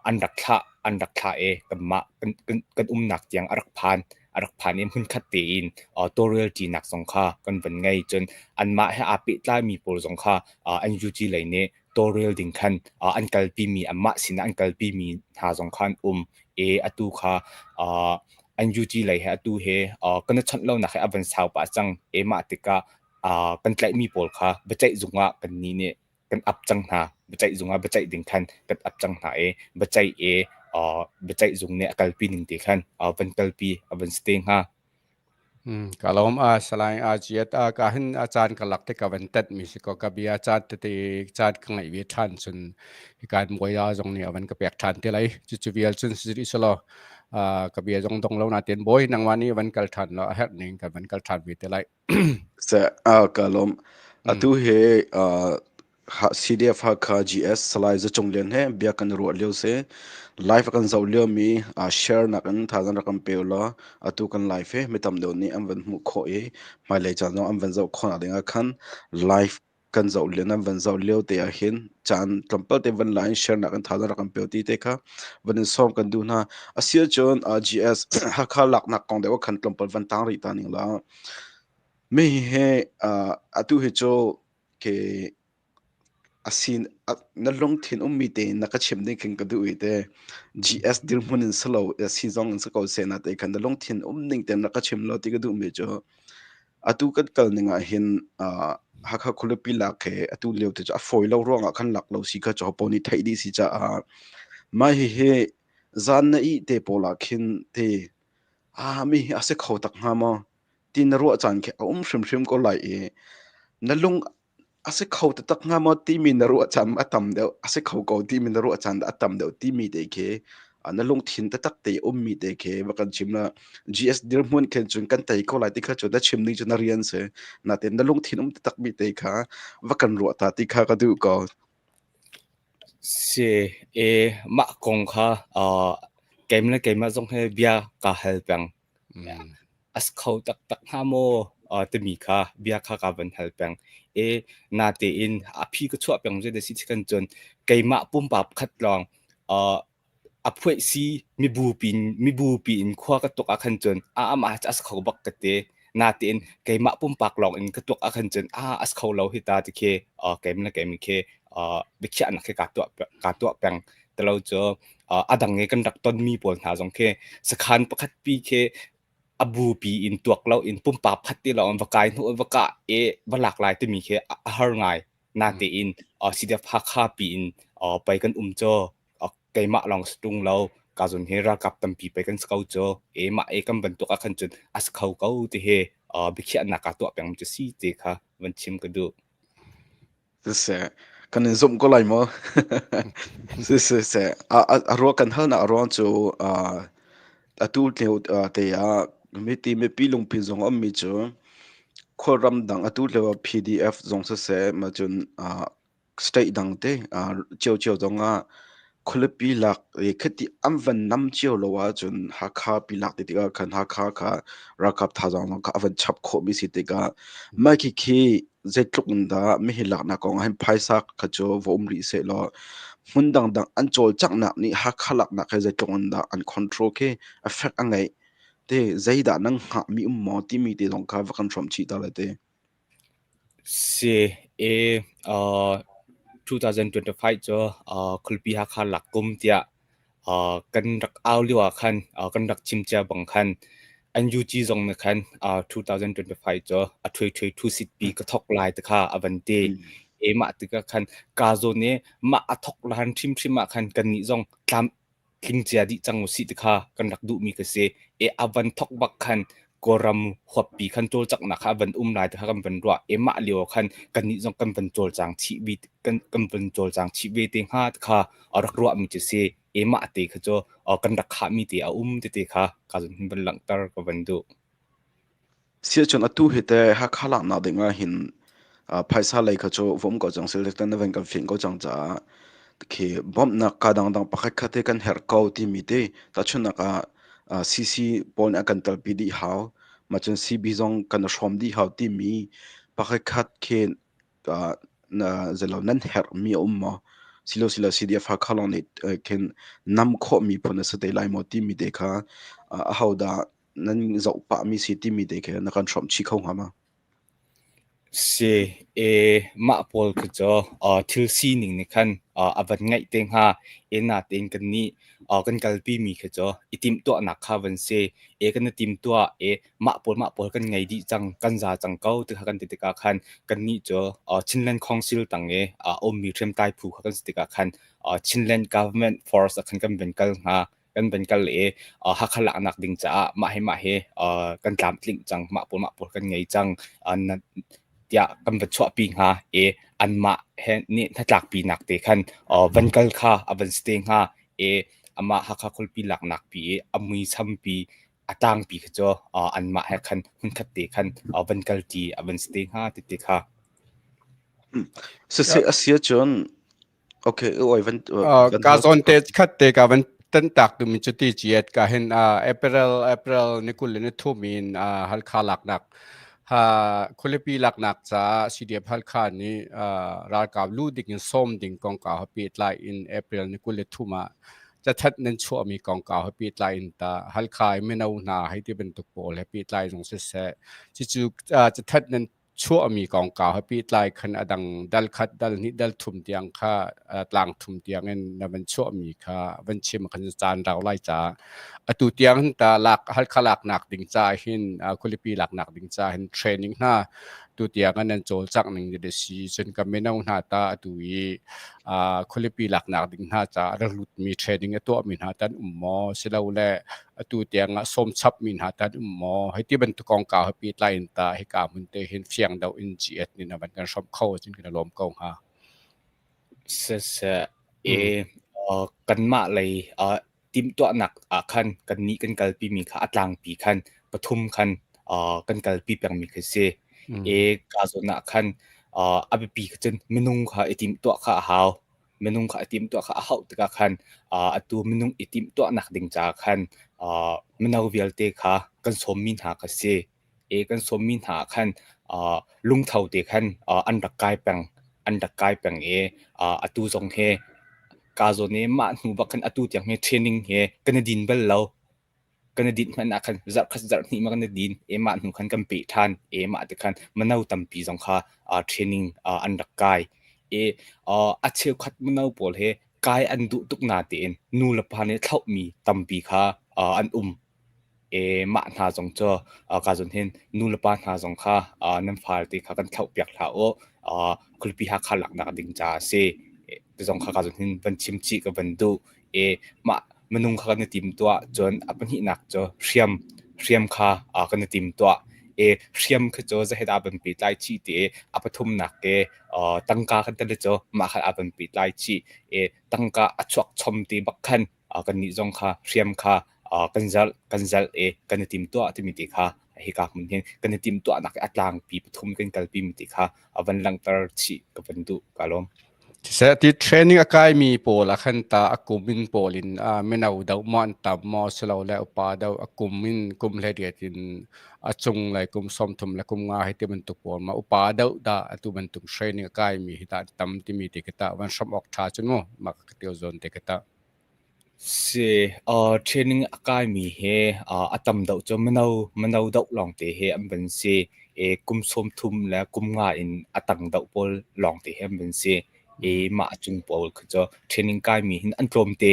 an rak thlah an rak thlah i kanmah kan kan kan umnak tiang a rak phan a rak phan i hmunkhat tein tawlrel ṭinak zong kha kan van ngei. Cun anmah he aa pehtlaimi pawl zong kha an UG lei nih tawlrel ding khan an kalpimi anmah sinah an kalpimi hna zong kha an um i atu kha an UG lei he atu he kan i chawnh lonak he a van sau pah cang. I mah tikah kan tlaihmi pawl kha biaceih zung ah kannih nih kan ap cang hna. Biaceih zung ah biaceih ding khan kan ap cang hna i biaceih i biaceih zung nih a kalpi ning te khan van kalpi a van si te hnga. Ka lawm a salai a chiat a ka hin a caan ka lak te ka van tet mi si ko ka bia caan tete caan ka ngaih ve ṭhan cun hikan muai zong nih a van ka pek ṭhan te lai cu cu vial cun si rih selaw ka bia zong dong lo na ten bawi nangmah nih van kal ṭhan lo a herh ning kan van kal ṭhan ve te lai. Ka lawm. Atu hi CDF Hakha GS Salai Za Cung Lian he bia kan i ruah lio si. Live a kan zoh liomi share nak in thazaang rak kan pe ulaw atu kan live hi mi tam deuh nih an van hmuh khawh i hmailei caan zong an van zoh khawh nak ding ah khan live kan zoh lio nan van zoh lio te ah hin caan tlawmpal te van la in share nak in thazaang rak kan pe ti te kha van in sawm kan duh hna. Asi ahcun GS Hakha laknak kong deuh ah khan tlawmpal van tang rih ta ning la. Mi hi atu hi cu ke. A sin na lungthin ummi tein na ka chim ding khin ka duh i te GS dirhmun in silo si zong in si ko seh na te khan na lungthin um ning tein rak ka chim lo ti ka duhmi cu atu kan kal ning ah hin Hakha khualipi lak he atu lio te cu a fawi lo ruangah khan lak lo si kha cu hopo nih theih dih si caah mah hihi zan na ih te pawl ah khin te ah mi hi a si kho tak hnga maw ti na ruah caan khi a um hrimhrim ko lai i na lung A si kho taktak hnga maw timi na ruah caan a tam deuh, a si kho ko timi na ruah caan a tam deuh timi te khi na lungthin taktak te ummi te khi va kan chim la. GS dirhmun khin cun kan tei ko lai ti kha cu na chim ding cu na rian si. Natin na lungthin um taktak mi te kha va kan ruah ta ti kha ka duh ko. Si, e mah kong kha keimah le keimah zong he bia kaa hal peng. A si kho taktak hnga maw timi kha bia kha ka van hal peng. E natein a phi ka chuah peng zei da si kan cun keimah pumpak pakhat lawng a phuaih si mibu in khua ka tuk ah khan cun a amah a si kho bak ka ti. Natein keimah pumpak lawng in ka tuak ah khan cun a a si kho lo hi ta ti khi keimah le keimah khi biakhiahnak khi kaa tuah peng. Tilo cu a dang i kan rak tonmi pawl hna zong khi sakhan pakhat pi khi a bupi in tuak lo in pumpak phat ti lo in va kai hnu va kah i va lak lai timi khi a har ngai. Natein CDF Hakha pi in pei kan um cu keimah lawng si ṭung lo ka zun hi ralkap tampi pei kan si ko cu e mah e kan bantuk ah khan cun a si kho ko ti hi biakhiahnak kaa tuah peng cu si ti kha van chim ka duh. Siseh, kan in zumh ko lai maw? Siseh, a ruah kan halnak a ruang cu atu lio te ah miti mipi lungphin zong a ummi cu khuaram dang atu lio ah PDF zong siseh, mah cun state dang te ciocio zong ah khualipi lak i khiti an van nam cio lo ahcun Hakha pi lak ti tikah khan Hakha kha ralkap thazaang zong kha a van chap khawhmi si tikah mah khikhi zeitluk in dah mihi laknak kong ah hin phaisa kha cu va um rih sehlaw hmun dangdang an cawlcanghnak nih Hakha laknak he zeitluk in dah an control khi effect a ngeih te zeidah nan hngahmi um maw timi te zong kha va kan hrawm chih ta le te. Si e 2025 cu khualipi Hakha lak kum tiah Kan rak au lio ah khan kan rak chim cia bang khan NUG zong nih khan 2025 cu a ṭhuai ṭhuai seat pi ka thawk lai ti kha a van ti. E mah tikah khan ka zawn i mah a thawk lan hrimhrim ah khan kannih zong tlam tling cia dih cang usih ti kha kan rak duhmi ka si. E a van thawk bak khan Kawlram huappi khan cawlcanghnak kha a van um lai ti kha kan van ruah. E mah lio ah khan kannih zong kan van cawlcang chih ve kan van cawlcang chih ve te hnga ti kha a rak ruahmi cu si. E mah te kha cu kan rak khahmi te a um tete kha ka zun hin van langhter ka van duh. Siahcun atu hi teh Hakha laknak ding ah hin phaisa lei kha cu va um ko cang seh na van kan fian ko cang caah khi bawmhnak ka dangdang pakhat khat hi kan herh ko timi te tahchunhnak ah CC pawl nih a kan telpi dih hau mah cun CB zong kan i hrawm dih hau timi pakhat khat khi zelo nan herhmi a um maw? Silo silo CDF Hakha lawng nih khin nam khawhmi phun a si te lai maw timi te kha ahodah nan zoh pahmi si timi te khi na kan hrawmh chih kho hnga ma? Si, e, mah pawl khi cu thil sining nih khan a van ngaih te hnga. E natein kannih kan kalpimi khi cu i timhtuahnak kha van si. E kan i timtuah, e mah pawl kan ngei dih cang, kan za cang ko ti kha kan ti tikah khan kannih cu Chinland Council tang i a ummi hriamtlai phu kha kan si tikah khan Chinland Government Force ah khan kan van kal hnga. Kan van kal i Hakha laknak ding caah mah hi kan tlamtlinh cang, mah pawl kan ngei cang tiah kan va chuahpi hnga i anmah he nih hnatlakpinak te khan van kal kha a van si te hnga i amah Hakha khualipi laknak pi i a muisam pi a tlangpi kha cu anmah he khan hmunkhat te khan van kalṭi a van si te hnga ti te kha. Siseh a si ahcun okay oi van van Ka zawn te khat te ka van tan tak tu mi chu ti chiat ka hin April April ni kul ni thum in Halkha laknak ha khualipi laknak ca CDF Halkha nih ralkap lu ding in sawm ding kong ka hapi tlai in April ni kul le thum ah cathanh nan chuahmi kongkau he pehtlai in tah Halkha i mino hna hei ti bantuk pawl he pehtlai zong siseh cucu cathanh nan Chuahmi kongkau he pehtlai khan a dang dal khat, dal hnih, dal thum tiang kha tlang thum tiang in na van chuahmi kha van chim khan caan rau lai caah atu tiang hin ta lak Halkha laknak ding ca hin khualipi laknak ding ca hin training hna tu tiang an nan cawlcangh ning de si cun ka mino hna ta atu i khualipi laknak ding hna ca a rak lutmi training a tuahmi hna tan um maw silole atu tiang ah sawm chapmi hna tan um maw hei ti bantuk kongkau he pehtlai in ta hika hmun te hin fiang deuh in GS nih na van kan hrawmh kho cun kan i lawm ko hnga. Siseh, e kanmah lei timhtuahnak ah khan kannih kan kalpimi kha a tlangpi khan pathum khan kan kalpi pengmi khi si. E ka zawn ah khan a biapi kha cun minung kha i timhtuah kha a hau. Minung kha i timhtuah kha a hauh tikah khan atu minung i timhtuahnak ding caah khan mino vialte kha kan sawmmi hna kha si. E kan sawmmi hna ah khan lungtho te khan an rak kai peng an rak kai peng i atu zong hi ka zawn i mah hnu bak khan atu tiang hi training hi kan i din bal lo. Kan i dinh hmanh ah khan zarh khat zarh hnih ma kan i din e mah hnu khan kan peh ṭhan e mah te khan mino tampi zong kha training an rak kai. E a cheukhat mino pawl hi kai an duh tuk na tein nu le pa nih thlauhmi tampi kha an um. E mah hna zong cu ka zon hin nu le pa hna zong kha nan fale te kha kan thlauh piak hlah u. Khualipi Hakha laknak ding caah a si. Ti zong kha ka zon hin van chim chih ka van duh. E mah minung kha kan i tim tuah cun a pahnihnak cu hriam hriam kha kan i tim tuah. E hriam khi cu zeihdah van pehtlai chih ti i a pathumnak ke tangka kan tali cu mah kha a van pehtlai chih. E tangka a chuak chom ti bak khan kannih zong kha hriam kha kan zalh kan zalh i kan i timtuah timi ti kha hika hmun hin kan i timtuahnak a tlangpi pathum kan kalpi mi ti kha a van langhter chih ka van duh ka lawm. Siseh ti training a kaimi pawl ah khan ta a kum in pawl in mino deuh maw an tam maw silole upa deuh a kum in kum hlei riat in a cung lei kum 30 le kum nga hei ti bantuk pawl ma upa deuh dah atu bantuk training a kaimi hi dah an tam timi ti khi tah van hramh awk ṭha cun mu mah ka tio zawn te khi tah. Si, training a kaimi hi a tam deuh cu mino mino deuh lawngte hi an van si. I kum 30 le kum nga in a tang deuh pawl lawngte hi an van si. I mah a cung pawl khi cu training kaimi hin an tlawmte.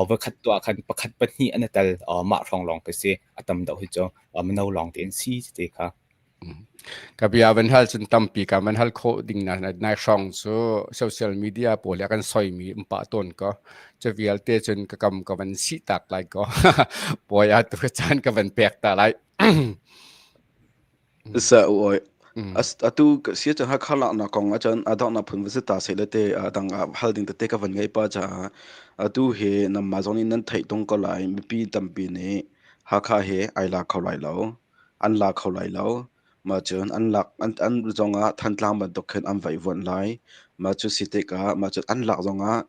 Voikhat tuah khan pakhat pahnih an i tel. Mah hrawng lawng khi si. A tam deuh hi cu mino lawngte an si te kha. Ka bia van hal cun tampi ka van hal khawh ding na nai hrawng cu social media pawl hi a kan soimi um pah tawn ko. Cu vialte cun ka kam ka van sih tak lai ko. Puai ah tu caan ka van pek ta lai. Sa oi atu sia chan Hakha laknak kong ahcun a donghnak phun va si ta seh le te a dang ah hal ding tete ka van ngei pa caah atu hi nanmah zong nih nan theih tung ko lai mipi tampi nih Hakha hi ai la kho lai lo. An la kho lai lo. Mah cun an lak an an zongah Thantlang bantuk khin an vaihvuanh lai. Mah cu si tikah mah cu an lak zongah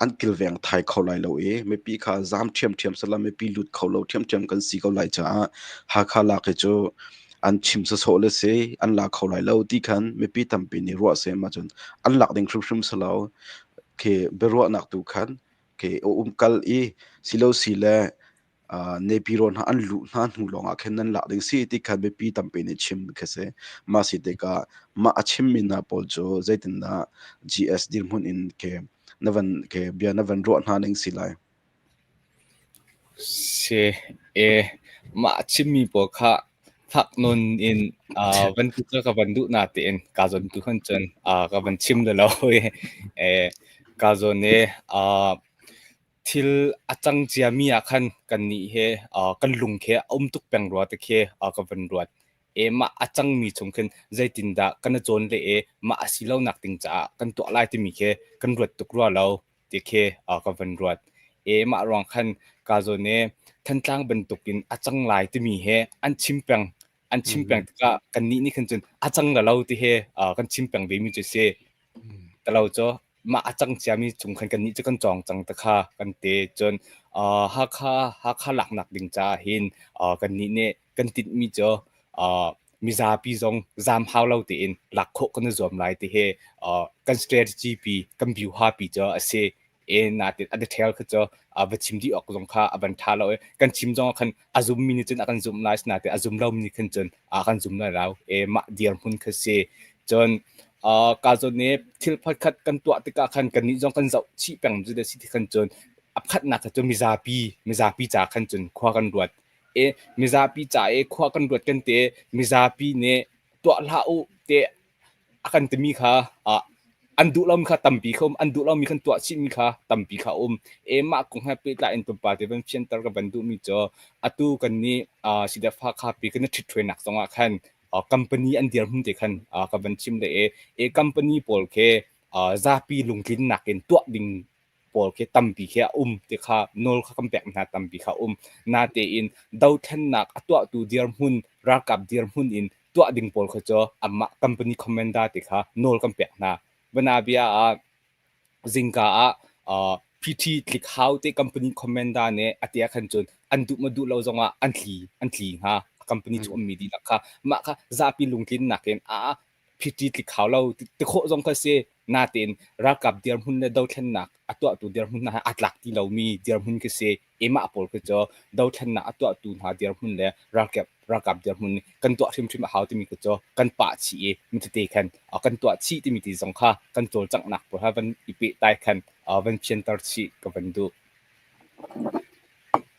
an kilveng thai kho lai lo i mipi kha zaam ṭhiamṭhiam sala mipi lut kho lo ṭhiamṭhiam kan si ko lai caah Hakha lak hi cu an chim sawsawh le si an la kho lai lo ti khan mipi tampi nih ruah seh mah cun an lak ding hrimhrim si lo. Khi biaruahnak tu khan khi um kal i silo si le Nepiro hna an luh hna hnu lawngah khin nan lak ding si ti kha biapi tampi nih chim khi si. Mah si tikah mah a chimmi hna pawl cu zeitindah GS dirhmun in ke na van ke bia na van ruah hna ning si lai. Si e mah a chimmi pawl kha fak nawn in van tu ka van duh na tein ka zawn tu khan cun ka van chim le lo e ka zawn e Thil a cang ciami ah khan kannih he kan lung khi a um tuk peng rua ti khi ka van ruat. E mah a cangmi chung khin zeitindah kan i cawn le e mah a si lonak ding caah kan tuah lai timi khi kan ruat tuk rua lo ti khi ka van ruat. E mah ruang khan ka zawn i Thantlang bantukin a cang lai timi he an chim peng an chim peng tikah kannih nih khan cun a cang la lo ti he kan chim peng vemi cu si. Talo cu mah a cang ciami chung khan kannih cu kan cawng cang te kha kan ti. Cun Hakha Hakha laknak ding caah hin kannih nih kan tinhmi cu mizapi zong zaam hau lo tein lak khawh kan i zuam lai ti hi kan strategy pi kan view pi cu a si. E natin a detail kha cu va chim dih awk zong kha a van ṭha lo i kan chim zong ah khan a zummi nih cun a kan zumh lai, natin a zum lomi nih khan cun a kan zum lai lo. E mah dirhmun kha si. Cun ka zawn nih thil pakhat kan tuah tikah khan kannih zong kan zoh chih peng cu si ti khan cun a pakhatnak kha cu mizapi ca khan cun khua kan ruat. E mizapi ca i khua kan ruat kan te mizapi nih tuah hlah u te a kan timi kha an duh lomi kha tampi kha um, an duh lomi kan tuah chihmi kha tampi kha um. E mah kong he pehtlai in tlawmpal te van fianter ka van duhmi cu atu kan nih CDF Hakha pi kan i ṭhithruainak zongah khan company an dirhmun te khan ka van chim le e e company pawl khi zapi lungtlinnak in tuah ding pawl khi tampi khi a um ti kha nawl kha kan pek hna tampi kha um. Natein dothlennak a tuahtu dirhmun ralkap dirhmun in tuah ding pawl kha cu amah company commander ti kha nawl kan pek hna. Banabia ah zingka ah PT tlik hau te company commander nih a tia khan cun an duh ma duh lo zongah an tli hnga company chung ummi dihlak kha. Mah kha zapi lungtlinnak in a PT tlik hau lo ti khawh zong kha si, natein ralkap dirhmun le dothlennak a tuahtu dirhmun hna he aa tlak ti lomi dirhmun khi si. Emah pawl khi cu dothlennak a tuahtu hna dirhmun le ralkap dirhmun kan tuah hrimhrim a hau timi khi cu kan pah chih i mitete khan kan tuah chih timi ti zong kha kan cawlcanghnak pawl ha van i pehtai khan van fianter chih ka van duh.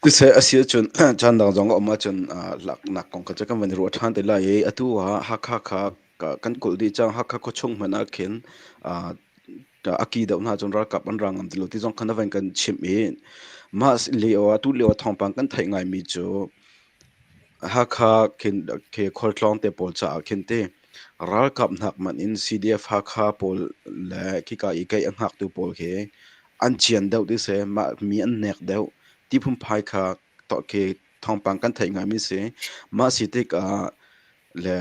Siseh a si ahcun caan dang zong a um ahcun laknak kong kha cu kan van i ruah ṭhan te lai i atu ah Hakha kha kan kulh dih cang. Hakha khuachung hmanh ah khin a ki deuh hna cun ralkap an ra ngam ti lo ti zong kha na van kan chimh i mah lio ah tu lio ah thawngpang kan theih ngaimi cu Hakha khin khi khualtlawng te pawl caah khin ti ralkap hnak manh in CDF Hakha pawl le khika i kei a hngaktu pawl khi an cian deuh ti si, mah mi an nek deuh ti phunphai kha khi thawngpang kan theih ngaimi si. Mah si tikah le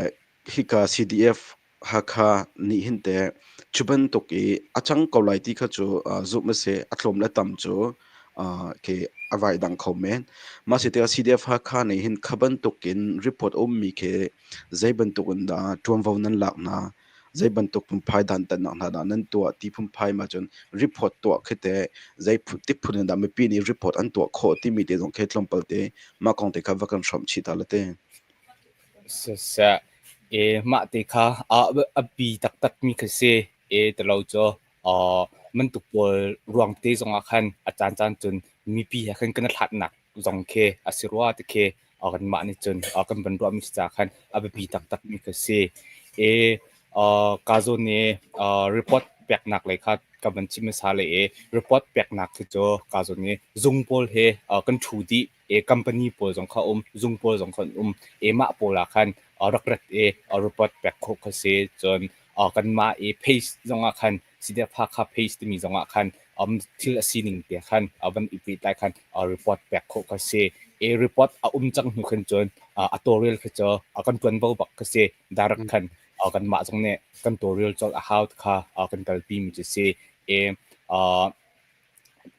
hika CDF Hakha nih hin teh cu bantuk i a cang ko lai ti kha cu zumh a si. A tlawm le tam cu khi a vai dang kho men. Mah si tikah CDF Hakha nih hin kha bantuk in report a ummi khi zei bantuk in dah ṭuanvo nan lak hna, zei bantuk phunphai dantatnak hna dah nan tuah ti phunphai ma cun report tuah khi teh zei ti phun in dah mipi nih report an tuah khawh timi te zong khi tlawmpal te mah kong te kha va kan hrawmh chih ta la te. Siseh, mah te kha a bi taktakmi kha si. Tilo cu bantuk pawl ruang te zongah khan a caancaan cun mipi he khan kan i hlatnak zong khi a si rua ti khi kanmah nih cun kan van ruahmi si caah khan a biapi taktakmi kha si. Ka zawn i report peknak lei kha ka van chim hmasa lai i report peknak khi cu ka zawn i zung pawl he kan ṭhu dih. Company pawl zong kha um, zung pawl zong kha an um. Mah pawl ah khan rak rat i report pek khawh kha si. Cun kanmah i page zongah khan CDF Hakha page timi zongah khan thil a sining te khan van i pehtlai khan report pek khawh kha si. Report a um cang hnu khan cun a tawlrel kha cu kan ṭuanvo bak kha si. Direct khan kanmah zong nih kan tawlrel colh a hau kha kan kalpi mi cu si.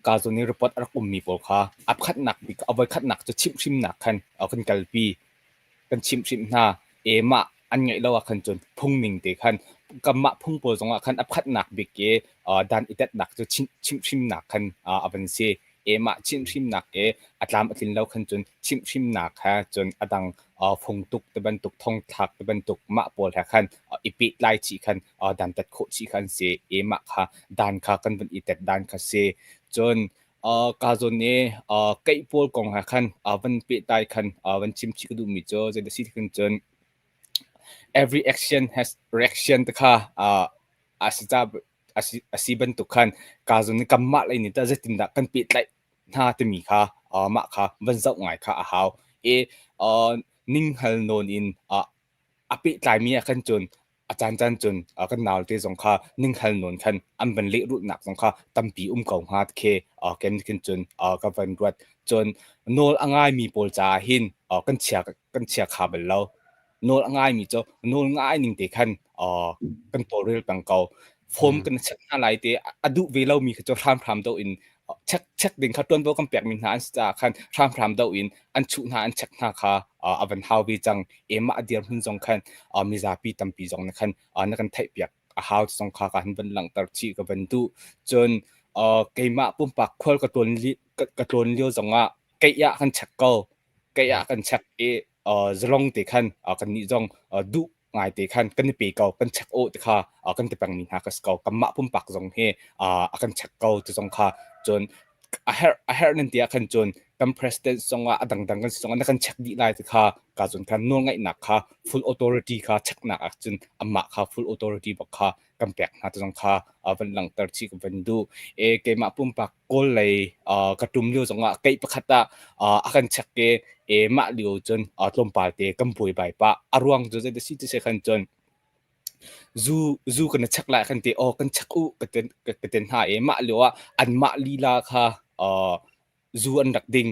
Ka zawn i report a rak ummi pawl kha a pakhatnak bik a voikhatnak cu chimhhrimnak khan kan kalpi. Kan chimhhrimh hna. Mah an ngeih lo ah khan cun phung ning te khan kanmah phung pawl zongah khan a pakhatnak bik i dan i tetnak cu chimhhrimnak khan a van si. Mah chimhhrimnak i a tlam a tlin lo khan cun chimhhrimnak he cun a dang fungtuk ti bantuk thongthlak ti bantuk mah pawl he khan i pehtlai chih khan dantat khawh chih kha an si i mah kha dan kha kan van i tet dan kha si. Cun ka zawn i keih pawl kong he khan van pehtlai khan van chim chih ka duhmi cu zeidah si ti khan cun every action has reaction ti kha a si ca a si bantuk khan ka zawn i kanmah lei nih tah zeitindah kan pehtlaih hna timi kha mah kha van zoh ngai kha a hau i ninghngal nawn in a pehtlaimi ah khan cun a caancaan cun kan naute zong kha ninghngal nawn khan an van lehrulhnak zong kha tampi um ko hnga khi ken khin cun ka van ruat. Cun nawl a ngaimi pawl caah hin kan chia kha bal lo. Nawl a ngaimi cu nawl ngai ning te khan kan tawlrel peng ko. Form kan check hna lai te a duh ve lomi kha cu hramhram do in check check ding kha ṭuanvo kan pekmi hna an si caah khan hramhram do in an chuh hna an check hna kha a van hau ve cang. Mah a dirhmun zong khan mizapi tampi zong nih khan na kan theihpiak a hau zong kha ka han van langhter chih ka van duh. Cun Keimah pumpak khual ka tlawn li ka tlawn lio zongah keih ah kan check ko. Keih ah kan check i zalong te khan kannih zong duh ngai te khan kan i pe ko, kan check awh ti kha kan ti pengmi hna ka si ko. Kanmah pumpak zong hi a kan check ko ti zong kha cun a herh nan ti ah khan cun kan president zongah a dangdang kan si zongah na kan check dih lai ti kha ka cun khan nawlngaihnak kha full authority kha checknak ah cun amah kha full authority bak kha kan pek hna ti zong kha van langhter chih ka van duh. E keimah pumpak Kawl lei ka ṭum lio zongah keih pakhat ah a kan check i e mah lio cun tlawmpal te kan buaibai pah. A ruang cu zei si ti si khan cun zu zu kan i check lai kan ti aw kan check u ka ten ka ten hna i mah lio ah anmah lila kha zu an rak ding.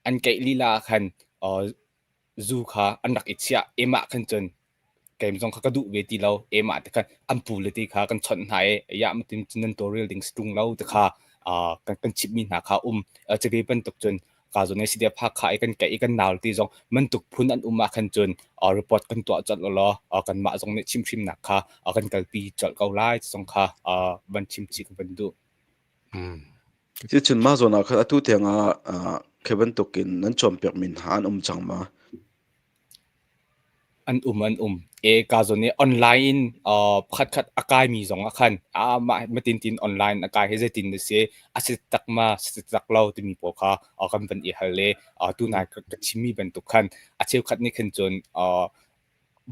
An keih lila ah khan zu kha an rak i chiah. E mah khan cun Keim zong kha ka duh ve ti lo. Emah te khan an pu le ti kha kan chawnh hna i yah matin cun nan tawlrel ding si ṭung lo ti kha kan chimhmi hna kha um. Cuve bantuk cun ka zawn i CDF Hakha i kan kaih i kan nau ti zong bantuk phun an um ah khan cun report kan tuah colh law kanmah zong nih chimhhrimnak kha kan kalpi colh ko lai ti zong kha van chim chih ka van duh. Cucun mah zawn ah khan atu tiang ah khi bantuk in nan cawnpiakmi hna an um cang ma? An um an um. E ka zawn i online in pakhatkhat a kaimi zong ah khan mah matin tin online a kai hi zeitin na si, a si tak ma, si tak lo timi pawl kha kan van i hal i tunai ka chimmi bantuk khan a cheukhat nih khan cun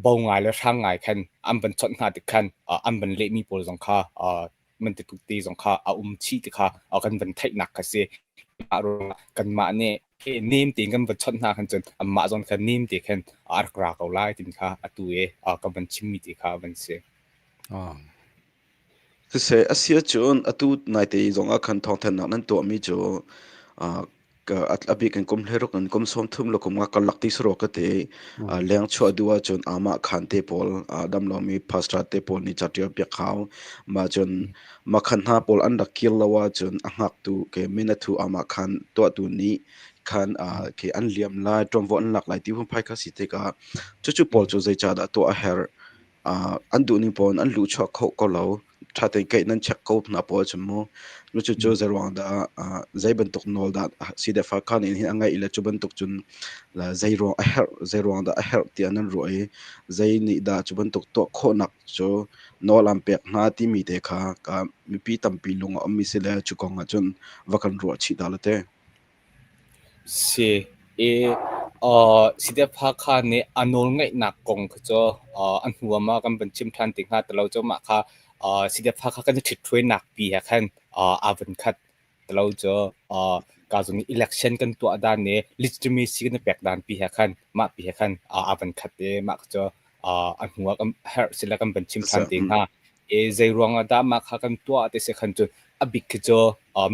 bo ngai le hrang ngai khan an van chawnh hna tik khan an van lehmi pawl zong kha man ti te zong kha a um chih ti kha kan van theihnak kha si. Mah ruangah kanmah nih nem tein kan van chawnh hna khan cun anmah zong khan nem te khan a rak ra ko lai timi kha atu i kan van chimmi te kha van si. Siseh, a si ahcun atu naite zongah khan thawngthanhnak nan tuahmi cu a bik in kum 16 in kum 30 le kum nga karlak ti saruak ka ti. Leng chuah duh ahcun amah khan te pawl damlomi pastor te pawl nih ca ṭial piak hau. Mah cun makhan hna pawl an rak kir lo ahcun a hngaktu ke minathu amah khan tuahtu nih khan ke an liam lai, ṭuanvo an lak lai ti phunphai kha si tikah cucu pawl cu zeicahdah tuah a herh? An duhning pawl in an luhchuah kho ko lo. Ṭha tein keih nan check ko hna pawl cu mu. Cucu zeiruang dah zei bantuk nawl dah CDF Hakha nih hin a ngeih le cu bantuk cun zei ruang a herh, zei ruang dah a herh tiah nan ruah i zei nih dah cu bantuk tuah khawhnak cu nawl an pek hna timi te kha mipi tampi lung a ummi si le cu kong ah cun va kan ruah chih dah la te. Si i CDF Hakha nih a nawlngeihnak kong kha cu a hnu ah ma kan van chim ṭhan te hnga ti lo cu mah kha CDF Hakha kan i ṭhithruainak pi he khan aa van khat ti lo cu ka zung i election kan tuah dan i legitimacy kan i pek dan pi he khan mah pi he khan aa van khat i mah kha cu a hnu ah kan herh sila kan van chim ṭhan te hnga. I zei ruang ah dah mah kha kan tuah ti si khan cun a bik khi cu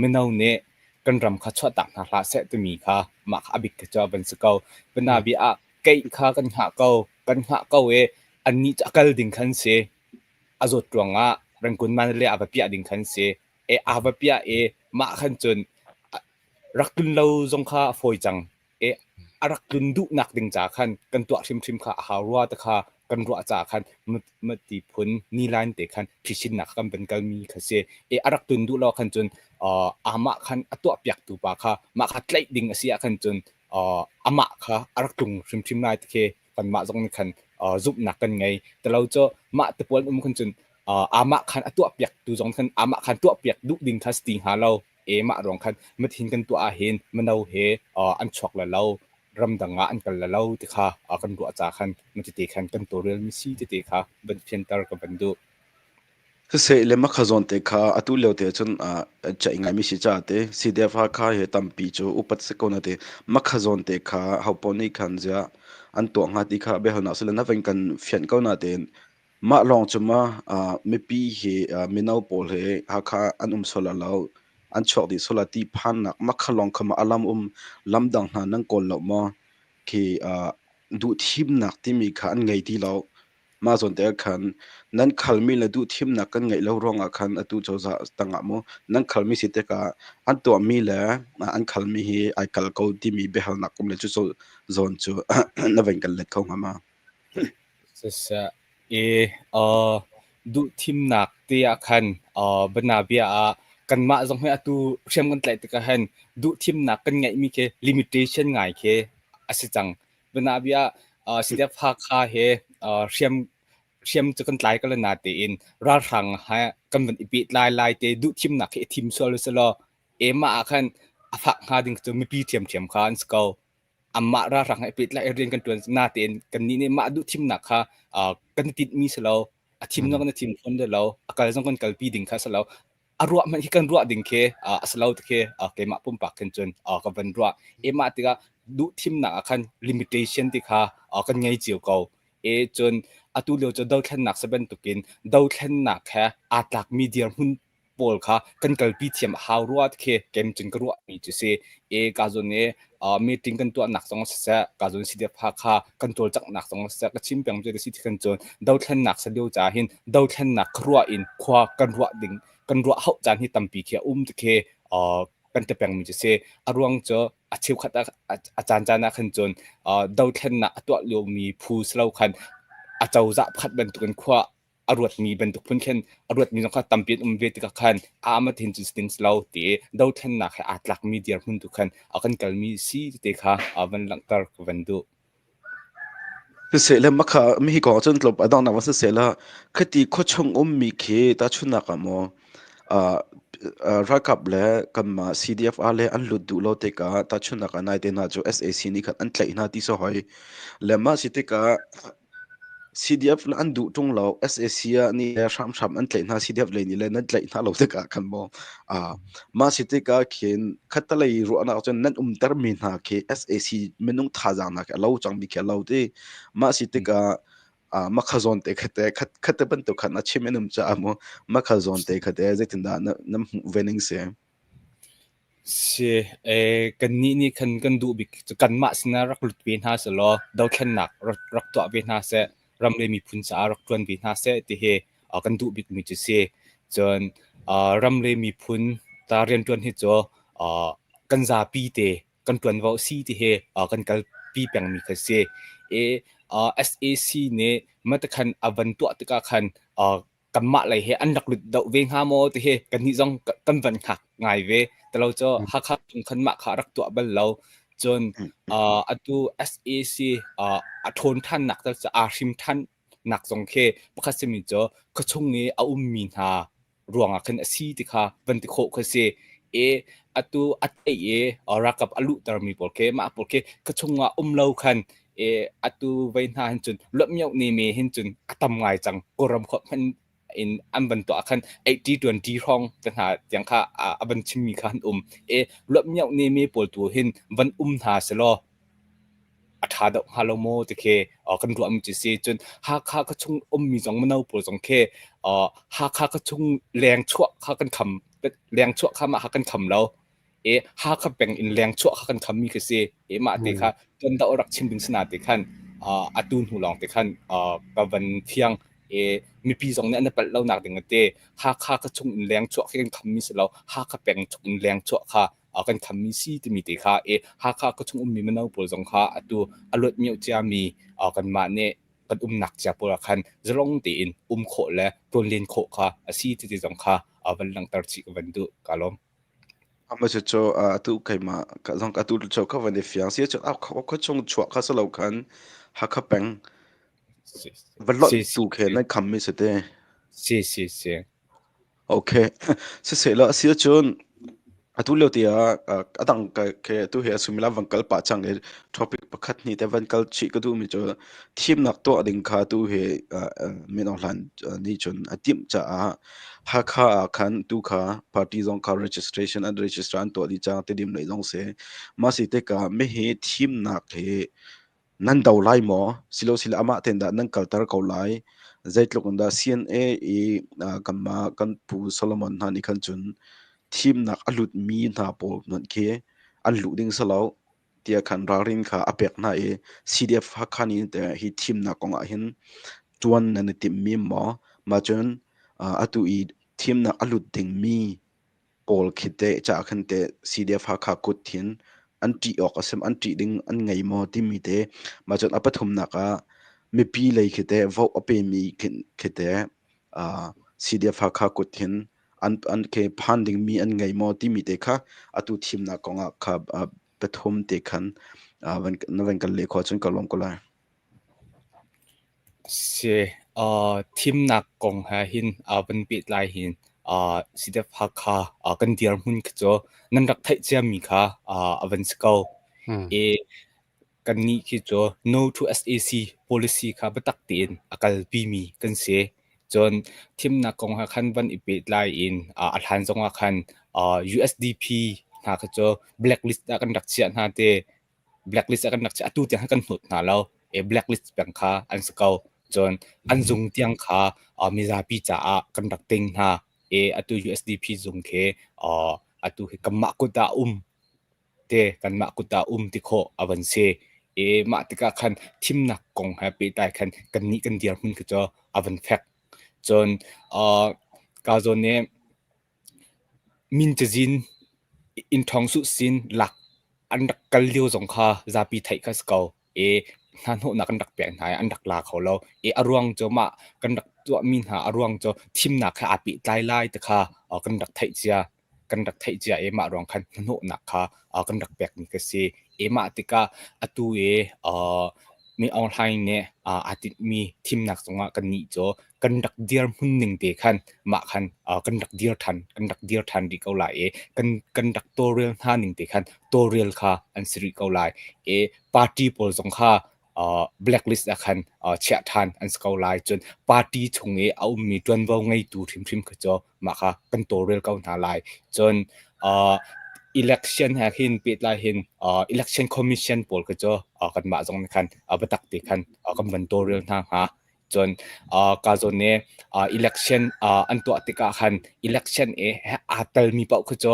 mino nih kan ram kha chuahtak hna hlah seh timi kha mah kha a bik cu a van si ko. Panabi ah keih kha kan hngah ko, kan hngah ko i annih cu a kal ding khan si. A zawt ruangah Rangoon Mandalay a va piah ding khan si. E a va piah i mah khan cun rak tlun lo zong kha a fawi cang. E a rak tlun duhnak ding ca khan kan tuah hrimhrim kha a hau rua te kha kan ruah caah khan mati phun nilain te khan phisinnak kan van kalmi kha si. E a rak tun duh lo khan cun amah khan a tuah piaktu pa kha mah kha tlaih ding a si ah khan cun amah kha a rak tlung hrimhrim lai ti khi kanmah zong nih khan zumhnak kan ngei. Talo cu mah te pawl um khan cun amah khan a tuah piaktu zong khan amah khan tuah piak duh ding kha si ti hnga lo. E mah ruang khan mathin kan tuah ahhin mano he an chuak le lo ramdang ah an kal le lo ti kha kan ruah ca khan matete khan kan tawlrel mi si tete kha van fianter ka van duh. Siseh le makha zawn te kha atu lio te cun ceih ngaimi si ca te CDF Hakha he tampi cu upat si ko na te makha zawn te kha hopo nih khan zia an tuah hnga ti kha biahalnak sile na van kan fianh ko na tein Mah lawng cu ma mipi hi mino pawl hi Hakha an um sual ah lo, an chuak dih sual ah ti phannak makha lawng kha ma a lam um lamdang hna nan kawl lo maw? Khi duhthimnak timi kha an ngei ti lo. Mah zawn te ah khan nan khalmi le duhthimnak kan ngeih lo ruangah khan atu cozah tangah mu nan khalmi si tikah an tuahmi le an khalmi hi ai kal ko timi biahalnak um le cu zawn cu na van kan let kho hnga ma? Siseh i duhthimnak ti ah khan bianabia ah Kanmah zong hi atu hriam kan tlaih tikah hin duhthimnak kan ngeihmi khi limitation ngai khi a si cang. Bianabia ah CDF Hakha he hriam hriam cu kan tlai ko le natein ralhrang he kan van i pehtlai lai te duhthimnak hi i thim sual usih law emah ah khan a fak hnga ding cu mipi ṭhiamṭhiam kha an si ko. Amah ralhrang he i pehtlai i rian kan ṭuan natein kannih nih mah duhthimnak kha kan i tinhmi si lo. A thim zong kan i thim fawn lo. A kal zong kan kalpi ding kha si lo. A ruah hmanh khi kan ruah ding khi a si lo ti khi keimah pumpak khin cun ka van ruah. Emah tikah duhthimnak ah khan limitation ti kha kan ngei cio ko. E cun atu lio cu dothlennak si bantukin dothlennak he aa tlakmi dirhmun pawl kha kan kalpi thiam a hau rua ti khi kem cun ka ruahmi cu si. E ka zawn i meeting kan tuahnak zong siseh, ka zawn CDF Hakha kan cawlcanghnak zong siseh, ka chim peng cu si ti khan cun dothlennak sa lio ca hin dothlennak khuaruah in khua kan ruah ding kan ruah hauh caan hi tampi khi a um ti khi kan ti pengmi cu si. A ruang cu a cheukhat ah a caancaan ah khan cun dothlennak a tuah liomi phu si lo khan a cozah pakhat bantukin khua a ruatmi bantuk phun khin a ruatmi zong kha tampi an um ve tikah khan a amat hin cun si ding si lo ti i dothlennak he aa tlakmi dirhmun tu khan a kan kalmi si te kha van langhter ka van duh. Siseh le makha mihi kong cun tlawp a donghnak va siseh la khati khuachung ummi khi tahchunhnak ah maw ralkap le kanmah CDF-R le an lut duh lo tikah tahchunhnak ah naite hna cu SAC nih khan an tlaih hna ti si hoi. Le mah si tikah CDF le an duh ṭung lo SAC ah nih le hramhram an tlaih hna CDF lei nih le nan tlaih hna lo tikah khan maw mah si tikah khin khattelei ruahnak cun nan umtermi hna khi SAC minung thazaang hna khi a lo cangmi khi a lo ti mah si tikah makha zawn te kha te khat khat te bantuk khan a chim in um caah mu makha zawn te kha te zeitindah na na hmuh ve ning si? Si, kannih nih khan kan duh bik cu kanmah sinah rak lut ve hna sehlaw dothlennak rak tuah ve hna seh, ram le miphun caah rak ṭuan ve hna seh ti hi kan duh bikmi cu si. Cun ram le miphun ta rianṭuan hi cu kan zapi te kan ṭuanvo a si ti hi kan kalpi pengmi kha si. SAC nih matakhan a van tuah tikah khan kanmah lei he an rak lut deuh ve hnga maw ti hi kannih zong kan van hngak ngai ve. Talo cu Hakha chung khan mah kha rak tuah bal lo. Cun atu SAC a ṭhawn ṭhannak tal cu aa hrim ṭhannak zong khi pakhat simi cu khuachung i a ummi hna ruangah khan a si ti kha van ti khawh kha si. E atu a tei i ralkap a luhtermi pawl khi mah pawl khi khuachung ah um lo khan e atu vei hna hin cun luatmioh ne me hin cun a tam ngai cang. Kawlram khua hmanh in an van tuah khan 80 20 hrawng te hna tiang kha a van chimmi kha an um. E luatmioh ne me pawl tu hin van um hna selaw a ṭha deuh hnga lo maw ti khi kan ruahmi cu si. Cun Hakha ka chung ummi zong mino pawl zong khi Hakha ka chung leng chuah kha kan kham leng chuah kha mah kha kan kham lo. E Hakha peng in leng chuah kha kan khammi khi si. E mah te kha tuan deuh rak chim ding si na te khan atu hnu lawng te khan ka van fiang. E mipi zong nih an i palh lo nak ding te Hakha ka chung in leng chuah khi kan khammi si lo. Hakha peng chung in leng chuah kha kan khammi si timi te kha e Hakha khuachung ummi mino pawl zong kha atu a luat mioh ciami kanmah nih kan umnak cia pawl ah khan zalong tein um khawh le tuanlen khawh kha a si ti zong kha van langhter chih ka van duh ka lawm. Ama cu cu atu keimah ka zong atu cu ka van i fiang si cu a khuachung chuah kha si lo khan Hakha peng va lonh tu khe nan khammi si te. Si si si. Okay. Siseh si ahcun atu lio te ah a dang ke atu hi a suimilam van kal pah cang i topic pakhat hnih te van kal chih ka duhmi cu thimnak tuah ding kha atu hi Min Aung Hlaing nih cun a timh caah Hakha ah khan tu kha party zong kha registration an register an tuah dih cang Tedim lei zong si. Mah si tikah mihi thimnak hi Nan do lai maw? Silosile amah tein dah nan kalter ko lai? Zeitluk in dah CNA i kanmah kan pu Solomon hna nih khan cun thimnak a lutmi hna pawl hmanh khi an luh ding si lo tiah khan ralrin kha a pek hna i CDF Hakha nih teh hi thimnak kong ah hin ṭuan nan i timhmi maw? Mah cun atu i thimnak a lut dingmi pawl khi teh caah khan teh CDF Hakha kut hin an ṭih awk a si an ṭih ding an ngei maw timi te mah cun a pathumnak ah mipi lei khi teh vote a pemi khi teh CDF Hakha kut hin an an ke phan dingmi an ngei maw timi te kha atu thimnak kongah kha pathum te khan van na van kan leh khawh cun ka lawm ko lai. Si, thimnak kong he hin van pehtlai hin CDF Hakha kan dirhmun khi cu nan rak theih ciami kha a van si ko. I kannih khi cu No to SAC policy kha biatak tein a kalpimi kan si. Cun thimnak kong he khan van i pehtlai in a hlan zongah khan USDP hna kha cu blacklist ah kan rak chiah hna te. Blacklist ah kan rak chiah. Atu tiang kan hnawt hna lo. E blacklist peng kha an si ko. Cun an zung tiang kha mizapi caah kan rak ting hna. E atu USDP zung khi atu hi kanmah kut ah um te kanmah kut ah um ti khawh a van si. E mah tikah khan thimnak kong he pehtlai khan kannih kan dirhmun khi cu a van fek. Cun ka zawn nih Min cazin inn ṭhawng suh sin lak an rak kal lio zong kha zapi theih kha si ko. I hnahnawhnak an rak pek hna i an rak la kho lo. I a ruang cu mah kan rak tuahmi hna a ruang cu thimnak he aa pehtlai lai ti kha kan rak theih cia. Kan rak theih cia i mah ruang khan hnahnawhnak kha kan rak pekmi kha si. I mah tikah atu i Min Aung Hlaing nih aa tinhmi thimnak cungah kannih cu kan rak dirhmun ning te khan mah khan kan rak dir ṭhan kan rak dir ṭhan rih ko lai i kan kan rak tawlrel hna ning te khan tawlrel kha an si rih ko lai i party pawl zong kha blacklist ah khan chiah ṭhan an si ko lai. Cun party chung i a ummi ṭuanvo ngeitu hrimhrim kha cu mah kha kan tawlrel ko hna lai. Cun election he hin pehtlai hin election commission pawl kha cu kanmah zong nih khan biatak te khan kan van tawlrel hna hnga. Cun ka zawn i election an tuah tikah khan election i aa telmi paoh kha cu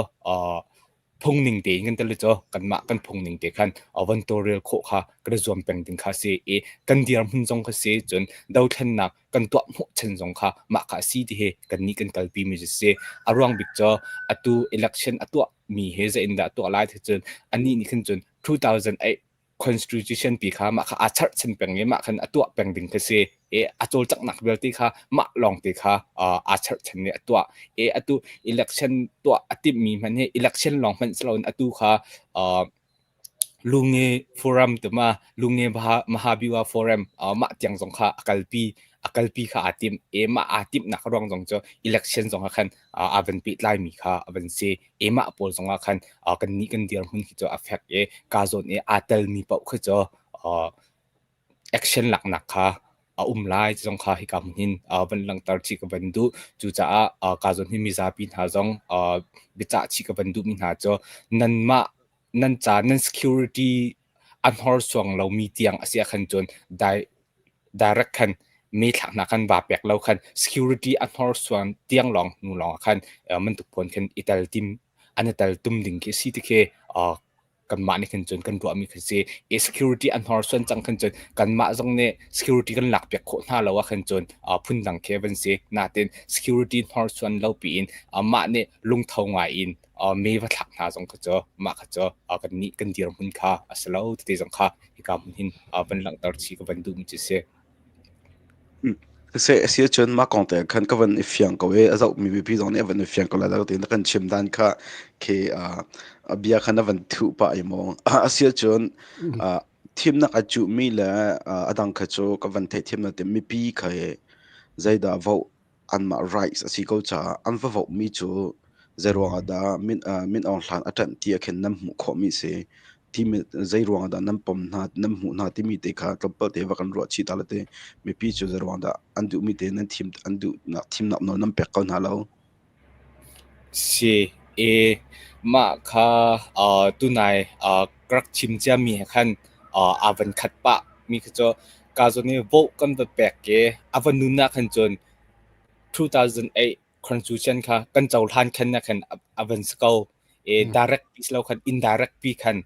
phungning tein kan tel cu kanmah kan phungning te khan van tawlrel khawh kha kan i zuam peng ding kha si i kan dirhmun zong kha si cun dothlennak kan tuah hnawhchan zong kha mah kha si ti hi kannih kan kalpi mi si. A ruang bik cu atu election a tuah mi he zei in dah tuah lai ti cun anih nih khin cun 2008 constitution pi kha mah kha aa cherhchan peng i mah khan a tuah peng ding kha si i a cawlcanghnak vialte kha mah lawng te kha aa cherhchan i a tuah i atu election tuah a timhmi hmanh hi election lawng hmanh si loin atu kha Lunge Forum tuma Lunge Mahabiwa Forum mah tiang zong kha a kalpi a kalpi kha aa tim i mah aa timhnak ruang zong cu election zong ah khan aa van pehtlaimi kha a van si. I mah pawl zong ah khan kannih kan dirhmun khi cu a fek i kaa zawn i aa telmi paoh khi cu action laknak kha a um lai ti zong kha hika hmun hin van langhter chih ka van duh. Cucaah kaa zawn hi mizapi hna zong biacah chih ka van duhmi hna cu nanmah nan ca nan security a hnorsuang lomi tiang a si ah khan cun direct khan me thlak hna khan vaa pek lo khan security a hnorsuan tiang lawng hnu lawng ah khan bantuk phun khin i tel tim an i tel tum ding khi si ti khi kanmah nih khin cun kan ruahmi khi si. I security a hnorsuan cang khin cun kanmah zong nih security kan lak piak khawh hna lo ah khin cun phundang khi van si. Natin security hnorsuan lo piin mah nih lungtho ngai in me va thlak hna zong kha cu mah kha cu kannih kan dirhmun kha a si lo tete zong kha hika hmun hin van langhter chih ka van duhmi cu si. Se si cun mah kong te khan ka van i fiang ko i a zoh mi mipi zong nih a van i fiang ko lai lo tiin kan chim dan kha khi a bia khan a van thuh pah i maw a si cun thimnak a cuh mi le a dang kha cu ka van theih thiam na te mipi kha zeidah vote anmah rights a si ko caah an va vohmi cu zeiruang ah dah Min Aung Hlaing a ṭanh ti ah khin nan hmuh khawhmi a si. Timi zeiruang ah dah nan pom hna, nan hmuh hna timi te kha tlawmpal te va kan ruah chih ta le te mipi cu zeiruang dah an duhmi te nan thim an duhnak thimnak nawl nan pek ko hna lo. Si i mah kha tunai ka rak chim ciami he khan aa van khat pah mi kha cu ka zawn i vote kan va pek i a va nun ah khan cun 2008 constitution kha kan cohlan khan na khan a van si ko. I direct pi si lo khan indirect pi khan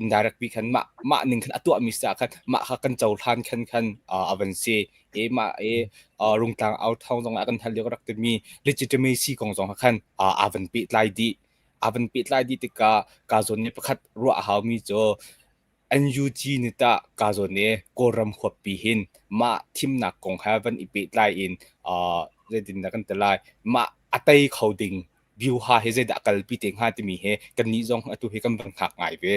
indirect pi khan mah mah ning khan a tuahmi sa khan mah kha kan cohlan khan khan a van si. I mah i Rungtlang au thawng zong ah kan hal lio ka rak timi legitimacy kong zong khan aa van pehtlai dih. Aa van pehtlai dih tikah ka zawn nih pakhat ruah a haumi cu NUG nih tah kaa zawn i Kawlram huappi hin mah thimnak kong he van i pehtlai in zeitindah kan ti lai, mah A tei kho ding view-ha hi zeidah a kalpi te hnga timi he kannih zong atu hi kan van hngak ngai ve.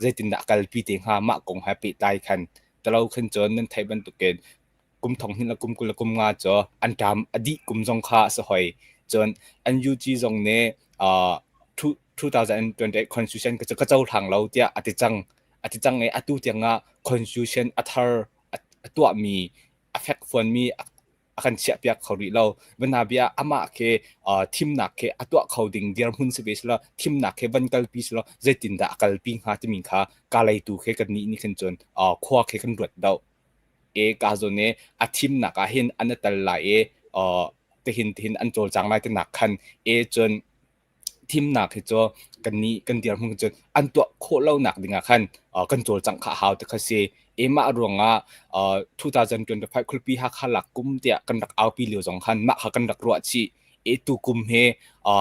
Zeitindah a kalpi te hnga mah kong he pehtlai khan talo khan cun nan theih bantukin kum thong hnih le kum 20 le kum nga cu an ṭam a dih kum zong kha a si hoi. Cun NUG zong nih 2028 constitution ka cohlang lo tiah a ti cang. A ti cang i atu tiangah constitution a thar a tuahmi a fekfuanmi a kan chiahpiak kho rih lo. Vanabia amah khi thimnak khi a tuah kho ding dirhmun si ve selaw thimnak khi van kalpi selaw zeitindah a kalpi hnga timi kha kalei tu khi kannih nih khin cun khua khi kan ruat deuh. E ka zawn i a thimnak ah hin an i tel lai i tihin tihin an cawlcang lai tinak khan e cun thimnak hi cu kannih kan dirhmun cun an tuah khawh lonak dingah khan kan cawlcangh kha a hau ti kha si. E mah ruangah 2025 khualipi Hakha lak kum tiah kan rak aupi lio zong khan mah kha kan rak ruah chih. E tu kum hi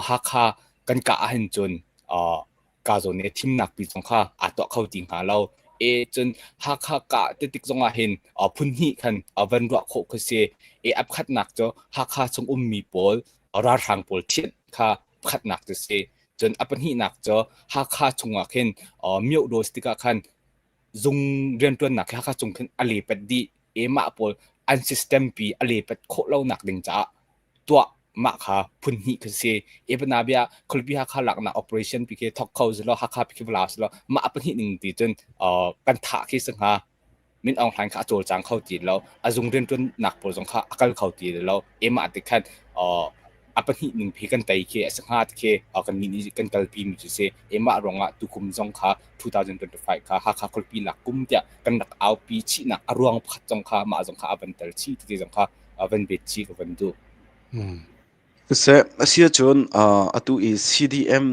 Hakha kan kah ahhin cun ka zawn i thimnak pi zong kha aa tuah kho ti hnga lo. E cun Hakha kah ti tik zongah hin phun hnih khan van ruah khawh khi si. E a pakhatnak cu Hakha chung ummi pawl ralhrang pawl thianh kha pakhatnak cu si. Cun a pahnihnak cu Hakha chungah khin myohdaw si tikah khan zung rianṭuannak khi Hakha chung khin a lepet dih. E mah pawl an system pi a lepet khawh lonak ding caah tuah mah kha phun hnih khi si. E panabia khualipi Hakha laknak operation pi khi thok kho selaw Hakha pi khi va la selaw mah a pahnih ning ti cun kan thah khi si hnga. Min Aung Hlaing kha a cawlcang kho ti lo, a zung rianṭuannak pawl zong kha a kal kho ti lo. Emah ti khan a pahnih ning phi kan tei khi a si hnga ti khi kan nih nih kan kalpi mi cu si. Emah ruangah tukum zong kha 2025 kha Hakha khualipi lak kum tiah kan rak aupi chihnak a ruang pakhat zong kha mah zong kha a van tel chih ti zong kha a van bet chih ka van duh. Siseh, a si ahcun atu i CDM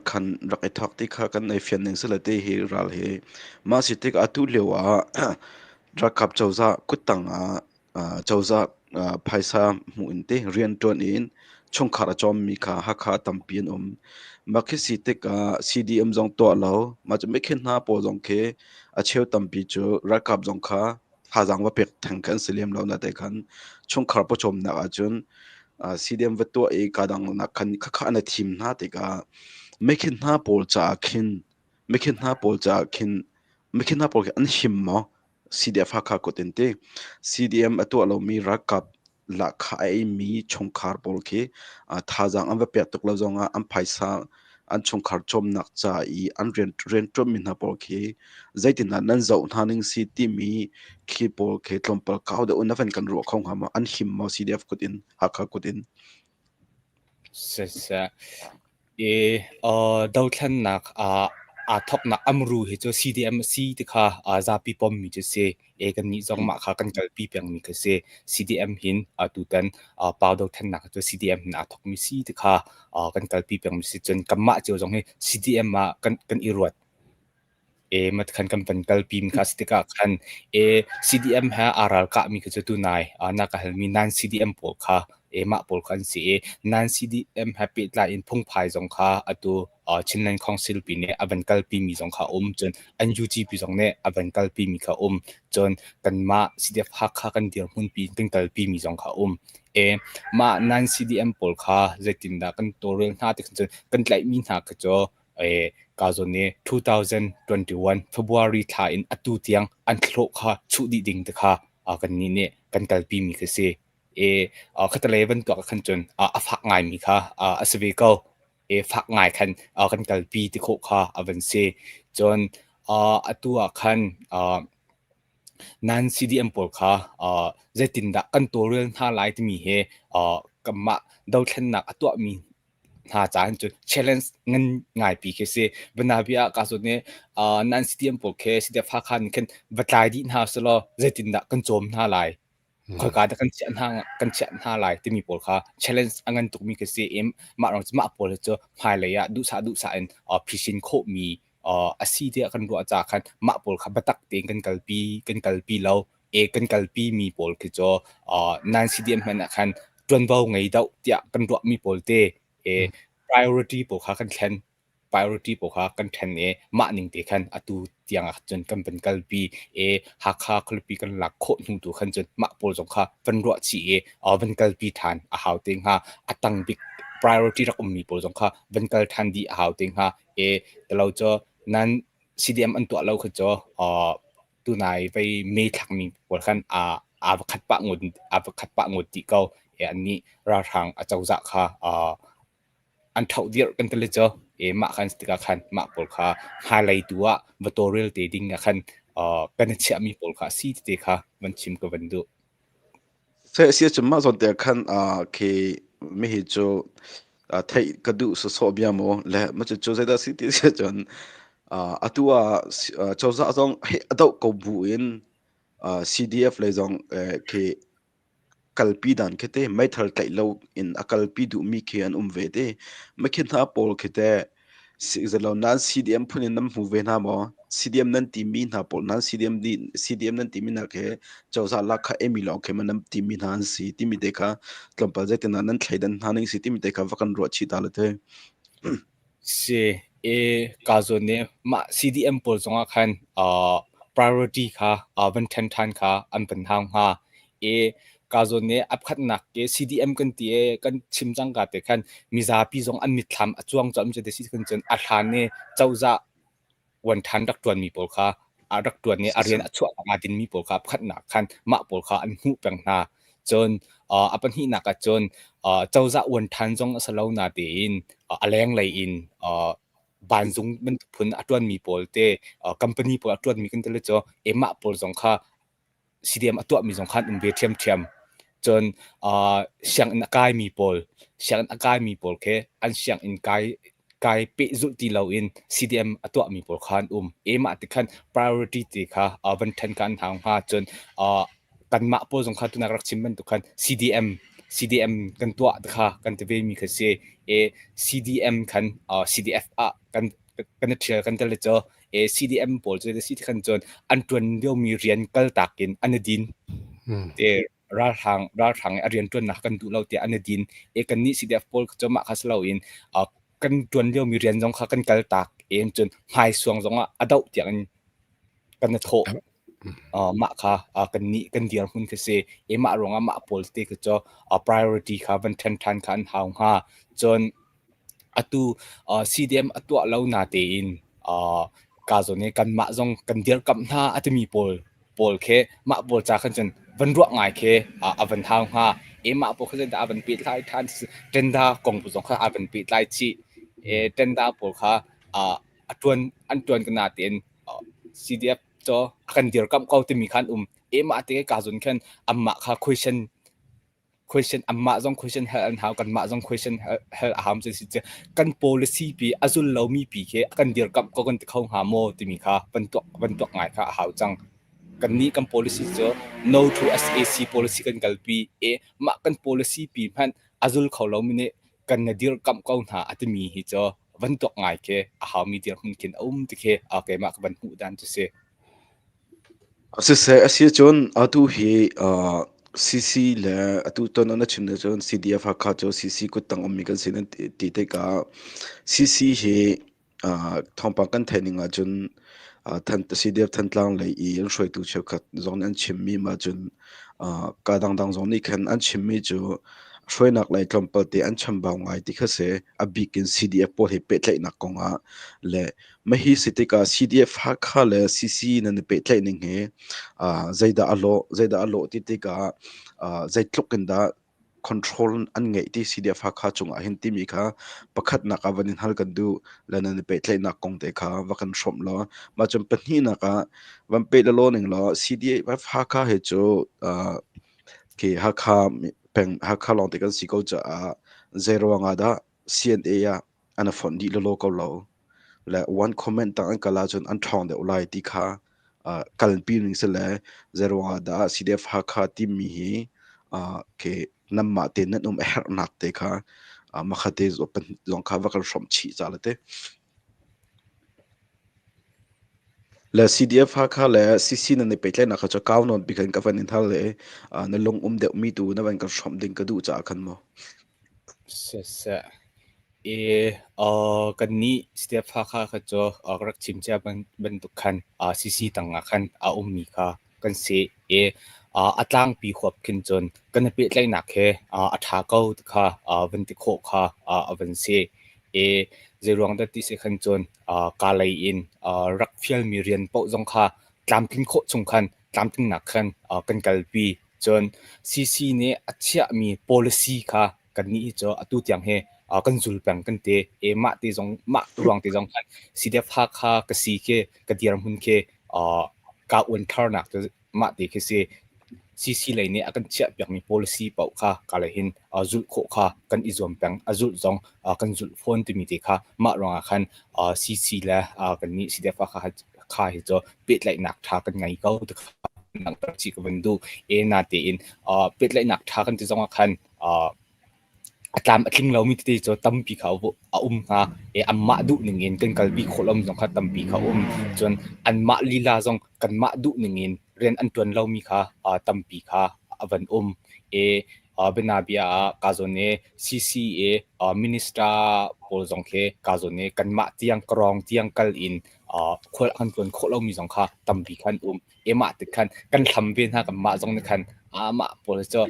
khan rak i thawk ti kha kan ei fian ning sile ti hi ral hi mah si tik atu lio ah ralkap cozah kuttang ah cozah phaisa hmuh in ti rianṭuan in chungkhar a cawmmi kha Hakha tampi an um. Mah khi si tikah CDM zong tuah lo, mah cu mikhin hna pawl zong khi a cheu tampi cu ralkap zong kha thazaang va pek theng kan si lem lo na te khan chungkhar pawcawmnak ahcun CDM va tuah i kadang nak khan khakha na thim hna tikah mekhin hna pawl caah khin mekhin hna pawl caah khin mekhin hna pawl khi an him maw CDF Hakha kut in ti CDM a tuah lomi ralkap lahkhah a eimi chungkhar pawl khi thazaang an va pek tuk lo zongah an phaisa an chungkhar cawmnak ca i an rianṭuanmi hna pawl khi zeitindah nan zoh hna ning si timi khi pawl khi tlawmpal kau deuh na van kan ruah kho hnga maw? An him maw CDF kut in Hakha kut in? Siseh. I dothlennak aa thawknak amru hi cu CDM a si ti kha zapi pommi cu si. E kannih zong mah kha kan kalpi pengmi kha si. CDM hin tutan pau dothlennak cu CDM hin aa thawkmi si ti kha kan kalpi pengmi si. Cun kanmah cio zong hi CDM ah kan i ruat. E matkhan kan van kalpi mi kha si tikah khan e CDM he aa ralkahmi kha cu tunai na ka halmi nan CDM pawl kha e mah pawl kha an si i nan CDM he pehtlai in phungphai zong kha atu Chinland Council pi nih a van kalpi mi zong kha um cun NUG pi zong nih a van kalpi mi kha um cun kanmah CDF Hakha kan dirhmun pi kan kalpi mi zong kha um e mah nan CDM pawl kha zeitindah kan tawlrel hna ti cun kan tlaihmi hna kha cu Ka zawn i 2021 February thla in atu tiang an hlawh kha chuh dih ding ti kha kannih nih kan kalpi mi khi si. I khatalei van tuak ah khan cun a fak ngaimi kha a si ve ko. I fak ngai khan kan kalpi ti khawh kha a van si. Cun atu ah khan nan CDM pawl kha zeitindah kan tawlrel hna lai timi hi kanmah dothlennak a tuahmi hna caah cun challenge ngan ngaipi khi si. Banabia ah ka zawn i nan CDM pawl khi CDF Hakha nih khin va tlai dih hna selaw zeitindah kan cawm hna lai? Khoika dah kan chiah hna lai timi pawl kha challenge a ngan tukmi khi si i mah rang cu mah pawl hi cu hmailei ah duhsah duhsah in phisin khawhmi a si tiah kan ruah caah khan mah pawl kha biatak tein kan kalpi lo. E kan kalpi mi pawl khi cu nan CDM hmanh ah khan ṭuanvo ngei deuh tiah kan ruahmi pawl te e priority pawl kha kan thlen. priority pawl kha kan ṭhen i mah ning te khan atu tiang ah cun kan van kalpi i Hakha khualipi kan lak khawh hnu tu khan cun mah pawl zong kha van ruah chih i van kalpi ṭhan a hau te hnga. A tang bik priority rak ummi pawl zong kha van kal ṭhan dih a hau te hnga. E talo cu nan CDM an tuah lo kha cu tunai vei me thlakmi pawl khan aa va khat pah ngut aa va khat pah ngut dih ko. E annih ralhrang a cozah kha an ṭhoh dirh kan ti le cu e mah khan tikah khan mah pawl kha hmailei tu ah va tawlrel te ding ah khan kan i chiahmi pawl kha a si tete kha van chim ka van duh. Se si cun mah zawn te khan khi mihi cu theih ka duh sawsawh bia maw le ma cu cu zeidah si ti si cun atu ah cozah zong he a doh ko bu in CDF lei zong khi kalpi dan khi te meithal tlaih lo in a kalpi duhmi khi an um ve te. Makhin hna pawl khi te zalo nan CDM phun in nan hmu ve hna maw? CDM nan timi hna pawl nan CDM di CDM nan timi hna khi cozah lak kha emi lawng khi ma nan timi hna an si timi te kha tlawmpal zeitin ah nan thleidan hna ning si timi te kha va kan ruah chih ta le te. Si e ka zawn nih mah CDM pawl zongah khan priority kha van ṭhen ṭhan kha an van hau hnga. E ka zawn nih a pakhatnak ke CDM kan ti e kan chim cangka te khan mizapi zong an mitthlam a cuang cawm cu te si khan cun a hlan i cozah uan ṭhan rak ṭuanmi pawl kha a rak ṭuan i a rian a chuah aa dinmi pawl kha pakhatnak khan mah pawl kha an hmuh peng hna. Cun a pahnihnak ah cun cozah uan ṭhan zong a si lo natein a lenglei in vanzung bantuk phun a ṭuanmi pawl te company pawl a ṭuanmi kan ti le cu mah pawl zong kha CDM a tuahmi zong kha an um ve ṭhiamṭhiam. Cun sianginn a kaimi pawl, sianginn a kaimi pawl khi an sianginn kai kai pehzulh ti loin CDM a tuahmi pawl kha an um. E mah ti khan priority ti kha van ṭhen kha an hau hnga. Cun kanmah pawl zong kha tunak rak chim bantuk khan CDM CDM kan tuah ti kha kan ti vemi kha si. E CDM khan CDF ah kan kan i ṭhial kan tel cu CDM pawl cu si khan cun an ṭuan liomi rian kaltak in an i din. Te ralhrang ralhrang i a rian ṭuannak kan duh lo tiah an i din. E kannih CDF pawl cu mah kha si loin kan ṭuan liomi rian zong kha kan kaltak em cun hmaisuang zong ah a doh tiang in kan i thawh. Mah kha kannih kan dirhmun khi si. E mah ruangah mah pawl te khi cu priority kha van ṭhen ṭhan kha an hau hnga. Cun Atu CDM a tuah lo natein kaa zawn i kanmah zong kan dirkamh hna a timi pawl pawl khi mah pawl ca khan cun van ruah ngai khi a van hau hnga. E mah pawl kha zeidah a van pehtlai ṭhan tenda kong zong kha a van pehtlai chih. E tenda pawl kha a ṭuan an ṭuan ko natein CDF cu a kan dirkamh ko timi kha an um. E mah te kaa zawn khan anmah kha question question anmah zong question hal an hau kanmah zong question hal a hau si si kan policy pi a zul lomi pi khi kan dirkamh ko kan ti kho hnga maw timi kha van tuak van tuak ngai kha a hau cang kannih kan policy cu no to SAC policy kan kalpi e mah kan policy pi hmanh a zul kho lomi nih kan na dirkamh ko hna a timi hi cu van tuak ngai khi a haumi dirhmun khin a um ti khi keimah ka van hmuh dan cu si. Siseh a si ahcun atu hi CC le atu ton na chim ahcun CDF Hakha cu CC kuttang ummi kan si nan ti tikah CC hi thawngpang kan theih ning ahcun CDF Thantlang lei i an hruaitu cheukhat zong nih an chimmi mah cun ka dangdang zong nih khan an chimmi cu hruainak lei tlawmpal te an chambau ngai ti kha si. A bik in CDF pawl he pehtlaihnak kong ah le Mahhi si tikah CDF Hakha le CC nan i pehtlaih ning hi zeidah a lawh, zeidah a lawh ti tikah zeitluk in dah control an ngeih ti CDF Hakha cungah hin timi kha pakhatnak ah van in hal kan duh le nan i pehtlaihnak kong te kha va kan hrawmh law mah cun pahnihnak ah van peh lelaw ning law CDF Hakha hi cu khi Hakha peng Hakha lawng te kan si ko caah zei ruang ah dah CNA ah an i fonh dih lawlaw ko lo le one comment tang an kal ahcun an ṭhawng deuh lai ti kha kalpi ning si le zeiruangah dah CDF Hakha timi hi khi nanmah te nan um a herhnak te kha makhate zong kha va kan hrawmh chih ca le te. Le CDF Hakha le CC nan i pehtlaihnak kha cu kau nawn bik in ka van in hal i na lung um deuhmi tu na van kan hrawmh ding ka duh caah khan mu. Siseh. E, kannih Step Hakha kha cu ka rak chim cia bantuk khan CC tangah khan a ummi kha kan si i a tlangpi huap khin cun kan i pehtlaihnak he a ṭha ko ti kha van ti khawh kha a van si. I zeiruang dah ti si khan cun kaa lei in rak fialmi rian paoh zong kha tlamtlin khawh chung khan tlamtlingnak khan kan kalpi. Cun CC nih a chiahmi policy kha kannih hi cu atu tiang hi kan zul peng kan ti. I mah ti zong mah ruang ti zong khan CDF Hakha ka si khi ka dirhmun khi kaa uantharnak cu mah ti khi si. CC lei nih a kan chiahpiakmi policy paoh kha ka lei hin zulh khawh kha kan i zuam peng. A zulh zong kan zulh fawn timi te kha mah ruangah khan CC le kannih CDF Hakha kha hi cu pehtlaihnak ṭha kan ngei ko ti kha langhter chih ka van duh. E natein pehtlaihnak ṭha kan ti zongah khan a tlam a tling lomi tete cu tampi kha a um hnga i anmah duh ning in kan kalpi khawh lomi zong kha tampi kha a um. Cun anmah lila zong kanmah duh ning in rian an ṭuan lomi kha tampi kha a van um. I bianabia ah kaa zawn i CCA minister pawl zong khi kaa zawn i kanmah tiang ka rawng tiang kal in khual an tluan khawh lomi zong kha tampi kha an um. I mah tik khan kan hlam ve hna kanmah zong nih khan mah pawl cu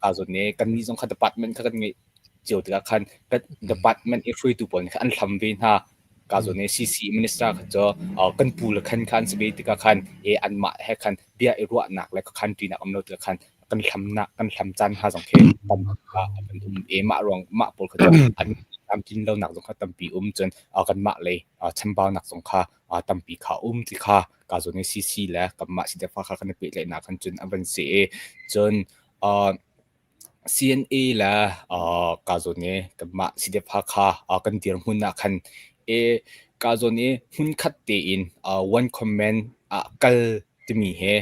kaa zawn i kannih zong kha department kha kan ngeih cio tikah khan kan department i hruaitu pawl nih khan an hlam ve hna. Kaa zawn i CC minister kha cu kan pu le khan kha an si ve tikah khan i anmah he khan bia i ruahnak le khan ṭinak um lo tikah khan kan hlamnak kan hlam caan hna zong khi tampi ah an um i mah ruang mah pawl kha cu an tlamtlin lonak zong kha tampi um cun kanmah lei chambaunak zong kha tampi kha um ti kha ka zawn i CC le kanmah CDF kha kan i pehtlaihnak khan cun a van si i cun CNA le ka zawn i kanmah CDF Hakha kan dirhmun ah khan i ka zawn i hmunkhat tein one comment ah kal timi he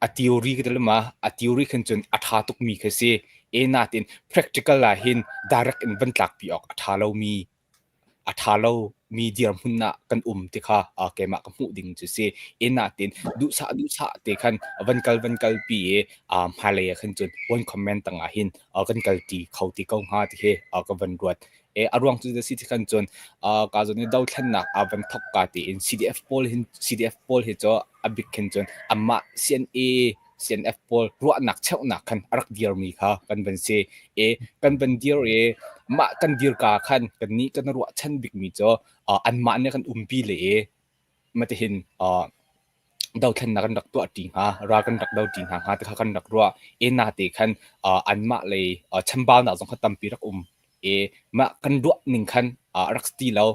a theory ka ti ma a theory khan cun a ṭha tukmi kha si. E natin practical ah hin direct in van tlakpi awk a ṭha lomi a ṭha lomi dirhmun ah kan um ti kha keimah ka hmuh ding cu si. E natin duhsah duhsah te khan van kal van kalpi i hmailei ah khan cun one comment tangah hin kan kalṭi kho ti ko hnga ti hi ka van ruat. E a ruang cu si ti khan cun ka zawn i dothlennak a van thok ka tiin CDF pawl hin CDF pawl hi cu a bik khin cun amah CNA CNF pawl ruahnak cheuhnak khan a rak dirmi kha kan van si. E kan van dir i mah kan dir ka khan kan nih kan ruahchan bikmi cu anmah nih kan umpi le i matihin dothlennak kan rak tuah ṭi hnga, ral kan rak do ṭi hna hnga ti kha kan rak ruah. E nate khan anmah lei chambaunak zong kha tampi rak um. E mah kan ruah ning khan a rak si ti lo.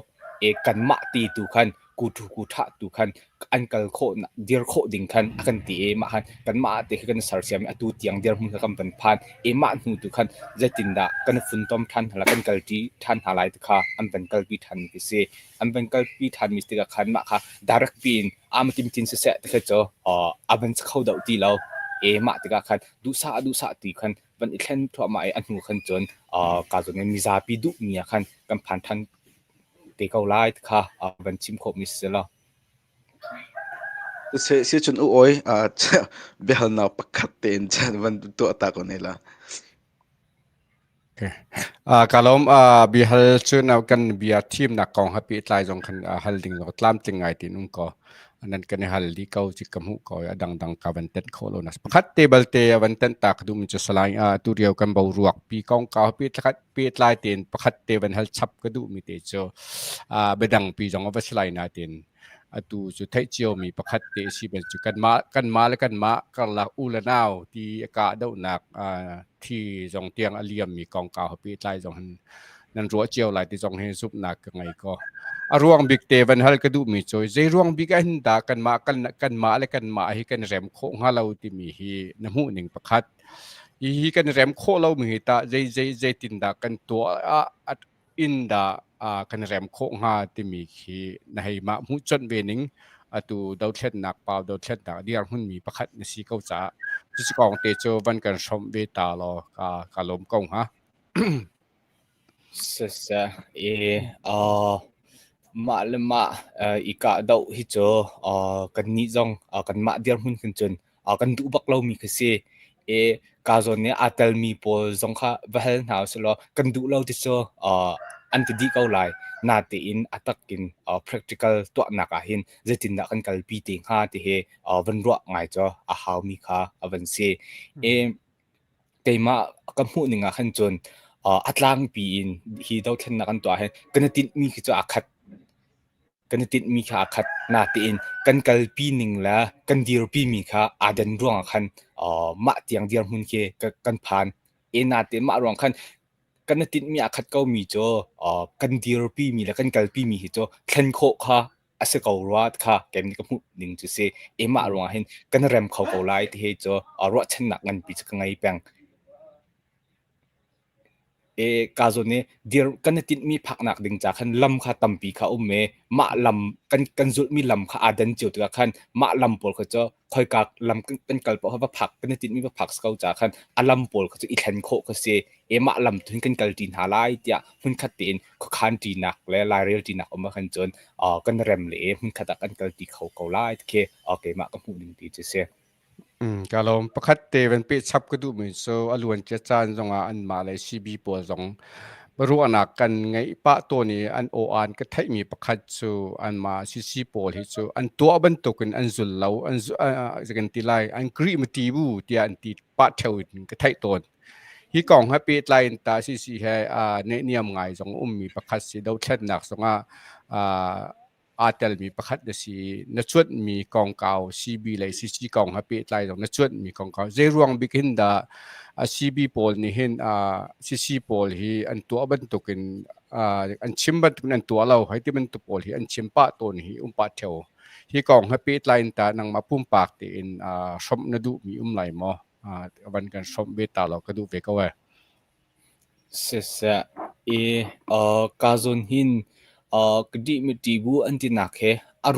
E kanmah ti tu khan kuṭhu kuṭha tu khan an kal khawh dir khawh ding khan a kan ti i mah khan kanmah te khi kan sersiam i atu tiang dirhmun kha kan van phan. E mah hnu tu khan zeitindah kan funtom ṭhan hna lai, kan kalṭi ṭhan hna lai ti kha an van kalpi ṭhan mi si. An van kalpi ṭhanmi tikah khan mah kha direct piin aa timtin siseh ti khi cu a van si kho deuh ti lo. E mah tikah khan duhsah duhsah ti khan van i thlen thluahmah i a hnu khan cun ka zawn in mizapi duhmi ah khan kan phan ṭhan te ko lai ti kha van chim khawhmi si lo. Si cun u oi biahalnak pakhat tein chan van tuah ta ko ne la. Ka lawm. Biahal cu na kan bia thimnak kong ha pehtlai zong khan hal ding zong tlamtling ngai tin um ko. Nan kan i hal dih ko ci ka hmuh ko i a dangdang ka van tenh khawh lo na. Pakhat te balte a van tenh ta ka duh mi cu salai tu rio kan boruak pi kong ka pehtlai pehtlai tein pakhat te van hal chap ka duh mi te cu biadang pi zong a va si lai na tin atu cu theih ciomi pakhat te si bal cu kanmah kanmah le kanmah karlak u le nau ti a kahdohnak thi zong tiang a liammi kongkau he pehtlai zong hin nan ruah cio lai ti zong hi zumhnak ka ngei ko. A ruang bik te van hal ka duhmi cu zei ruang bik ah hin dah kanmah kan kanmah le kanmah hi kan rem khawh hnga lo timi hi na hmuh ning pakhat. Hi hi kan rem khawh lomi hi tah zei zei zeitin dah kan tuah ah inn dah kan rem khawh hnga timi khi na hei mah hmuh conh ve ning atu dothlennak pau dothlennak dirhmunmi pakhat na si ko caah cucu kong te cu van kan hrawmh ve ta law ka ka lawm ko hnga. Siseh i mah le mah i kahdoh hi cu kannih zong kanmah dirhmun khin cun kan duh bak lomi khi si. I Ka zawn nih aa telmi pawl zong kha va hal hna usih law kan duh lo ti cu an ti dih ko lai. Natein a tak in practical tuahnak ah hin zeitindah kan kalpi te hnga ti hi van ruah ngai cu a haumi kha a van si. I keimah ka hmuh ning ah khan cun a tlangpi in hi dothlennak kan tuah hin kan i tinhmi khi cu aa khat. Kan i tinhmi kha aa khat. Natein kan kalpi ning le kan dirpi mi kha aa dan ruangah khan mah tiang dirhmun khi kan phan. E natein mah ruang khan kan i tinhmi aa khat komi cu kan dirpi mi le kan kalpi mi hi cu thlen khawh kha a si ko rua kha kei nih ka hmuh ning cu si. E mah ruangah hin kan rem kho ko lai ti hi cu ruahchannak nganpi cu ka ngei peng. E ka zawn i dir kan i tinhmi phaknak ding ca khan lam kha tampi kha um i mah lam kan kan zulhmi lam kha aa dan cio tikah khan mah lam pawl kha cu khoika lam kan kal paoh kha va phak kan i tinhmi va phak si ko ca khan a lam pawl kha cu i thlen khawh kha si. E mah lam tu hin kan kal ṭi hna lai tiah hmunkhat tein khuakhan ṭinak le lairel ṭinak um ahkhan cun kan rem le hmunkhat ah kan kal ṭi kho ko lai ti khi keimah ka hmuh ning ti cu si. Ka lawm. Pakhat te van peh chap ka duhmi cu a luancia caan zongah anmah le CB pawl zong ruahnak kan ngeih pah tawn i an aw-aan ka theihmi pakhat cu anmah CC pawl hi cu an tuah bantukin an zul lo, an kan ti lai, an krih mati bu tiah an ti pah ṭheo in ka theih tawn. Hi kong he pehtlai in ta CC he neihniam ngai zong ummi pakhat si dothlennak zongah aa telmi pakhat na si. Na cuanhmi kongkau CB le CC kong he pehtlai zong na cuanhmi kongkau zei ruang bik hin dah CB pawl nih hin CC pawl hi an tuah bantukin an chim bantukin an tuah lo hei ti bantuk pawl hi an chim pah tawn hi um pah theo. Hi kong he pehtlai in ta nangmah pumpak tein hrawmh na duhmi um lai maw? Van kan hrawmh ve ta law ka duh ve ko ee. Siseh i ka zawn hin ka dihmi ṭibu an tinak hi a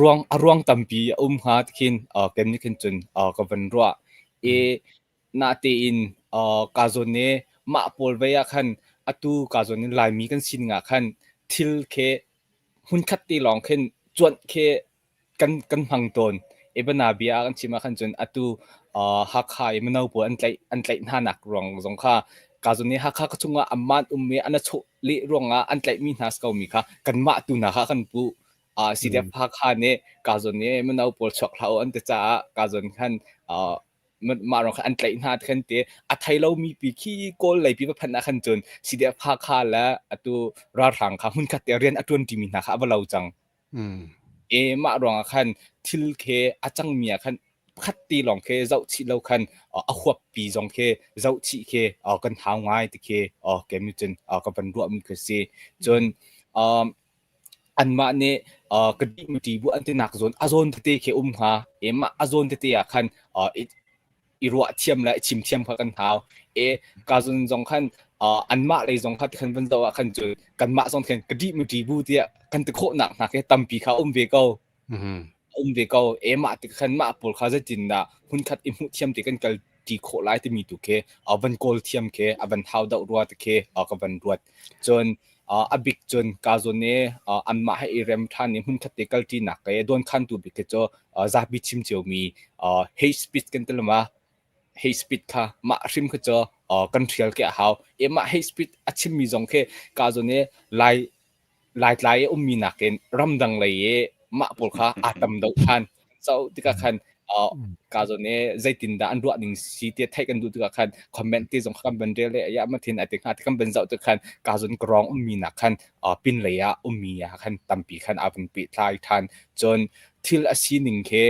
ruang tampi a um hnga ti khin kem nih khin cun ka van ruah. I natein ka zawn i mah pawl vei ah khan atu ka zawn in Laimi kan sining ah khan thil khi hmunkhat te lawng khin cuanh khi kan kan hmang tawn. Ebana bia kan chim ah khan cun atu Hakha i mino pawl an tlaih an tlaih hna nak ruang zong kha ka zun i Hakha ka chungah amman um i an a chawh leh ruangah an tlaihmi hna si ko mi kha kanmah tu hna kha kan puh. CDF Hakha nih ka zun i mino pawl chuak hlah u an ti caah ka zun khan mah ruang khan an tlaih hna khan ti a thei lomi pi khi Kawl lei pi va phanh ah khan cun CDF Hakha le atu ralhrang kha hmunkhat te rian a ṭuan ṭimi hna kha a va lo cang. E mah ruangah khan thil khi a cangmi ah khan pakhat te lawng khi zoh chih lo khan a huappi zong khi zoh chih khi kan hau ngai ti khi kei nih cun ka van ruahmi khi si. Cun anmah nih ka dih bu an tinak zawn a zawn tete khi um hnga. E mah a zawn tete ah khan i ruah thiam le i chim thiam kha kan hau. E ka zun zong khan anmah lei zong kha tikhan van zoh ah khan cun kanmah zong khan ka dih mu bu tiah kan ti khawhnak hna khi tampi kha um ve ko. Um ve ko. E mah ti khan mah pawl kha zeitin dah hmunkhat i hmuh thiam ti kan kal ti khawh lai timi tu khi van kawl thiam khi a van hau deuh rua ti khi ka van ruat. Cun a bik cun ka zawn i anmah he i rem ṭhan i hmunkhat te kalṭinak ke dawnkhantu bik khi cu zapi chim ciomi hate speech kan ti lama hate speech kha mah hrim kha cu kan hrial ke a hau. E mah hate speech a chimmi zong khi ka zawn i lai Laitlai i ummi nakin ramdang lei i mah pawl kha aa tam deuh ṭhan. So tikah khan ka zawn i zeitindah an ruah ning si ti theih kan duh tikah khan comment te zong kha kan van rel i ya mathin ai te hnga ti kan van zoh tik khan ka zawn ka rawng ummi nak khan pin lei ah ummi ah khan tampi khan aa van pehtlai ṭhan. Cun thil a sining khi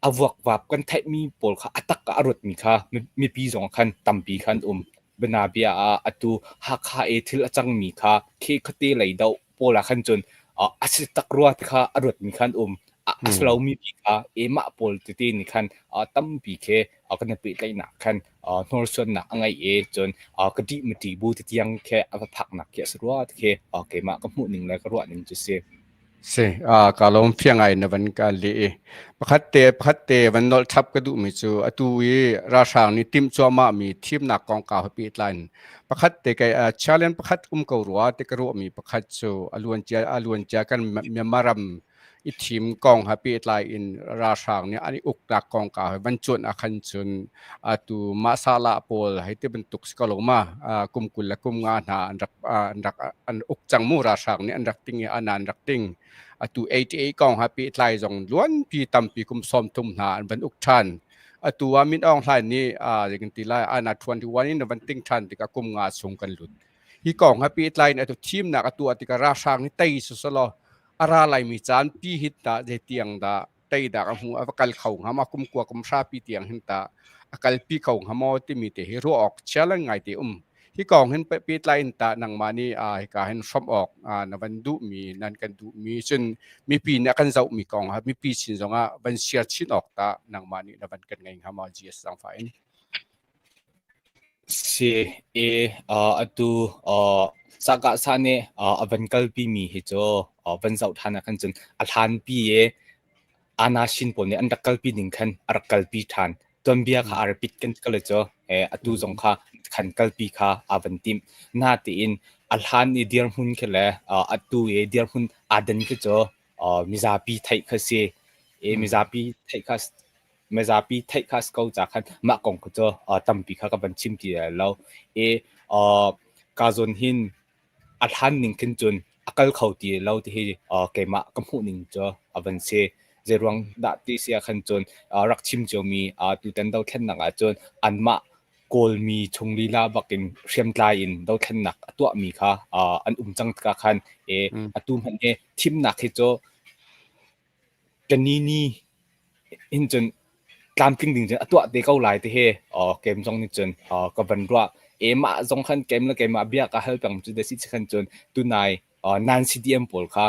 a vuakvap kan theihmi pawl kha a tak ah a ruatmi kha mipi zong khan tampi khan um. Bianabia ah atu Hakha i thil a cangmi kha khi khuate lei doh pawl ah khan cun a si tak rua ti kha a ruatmi khan um. A si lomi pi kha e mah pawl tete nih khan tampi khi kan i pehtlaihnak khan hnorsuannak a ngei i cun ka ṭih ma ṭih bu ti tiang khi a va phaknak khi a si rua ti khi keimah ka hmuh ning le ka ruah ning cu si. Si, ka lawm fiang ngai na van ka leh i pakhat te pakhat te van nolh chap ka duhmi cu atu i ralhrang nih timh cuahmah mi thimnak kongkau he pehtlai in pakhat te kei challenge pakhat um ko rua ti ka ruahmi pakhat cu a luancia a luancia kan Myanmar ram I thim kong he pehtlai in ralhrang nih an i uknak kongkau he van cuanh ah khan cun atu mahsahlah pawl hei ti bantuk si ko lo ma kum 20 le kum nga hna an rak an rak an uk cang mu ralhrang nih an rak ting i an an rak ting. Atu 88 kong he pehtlai zong luanpi tampi kum 30 hna an van uk ṭhan. Atu ah Min Aung Hlaing nih zei kan ti lai ana 21 in van ting ṭhan tikah kum nga chung kan lut. Hi kong he pehtlai in atu thimnak a tuah tikah ralhrang hi tei siselaw a ra laimi caan pi hi tah zeitiang dah teidak a hmu a va kal kho hnga ma kum kua kum hra pi tiang hin tah a kalpi kho hnga maw timi te hi ruah awk chia lan ngai te um. Hi kong hin pehtlai in tah nangmah nih hika hin hrawmh awk na van duhmi nan kan duhmi cun mipi nih a kan zohmi kong ah mipi sin zongah van share chin awk tah nangmah nih na van kan ngei hnga maw GS zaangfah in? Si i atu sakahsah nih a van kalpimi hi cu van zoh ṭhan ah khan cun a hlanpi i Anashin pawl nih an rak kalpi ning khan a rak kalpi ṭhan. Tuanbia kha a repeat kan ti ko cu atu zong kha khan kalpi kha aa van timh. Natein a hlan i dirhmun khi le atu i dirhmun aa dan khi cu mizapi theih kha si. I mizapi theih kha mizapi theih kha si ko ca khan mah kong kha cu tampi kha ka van chim ti lai lo. I ka zawn hin a hlan ning khin cun a kal kho ti lo ti hi keimah ka hmuh ning cu a van si. Zeiruang dah ti si ah khan cun rak chim ciomi tutan dothlennak ah cun anmah Kawlmi chung lila bakin hriamtlai in dothlennak a tuahmi kha an um cang tikah khan atu hmanh hi thimnak hi cu Kanini hin cun tlamtling ding cun a tuah te ko lai ti hi kem zong nih cun ka van ruah. E mah zong khan kem le keimah bia ka hal peng cu dasi khan cun tunai nan CDM pawl kha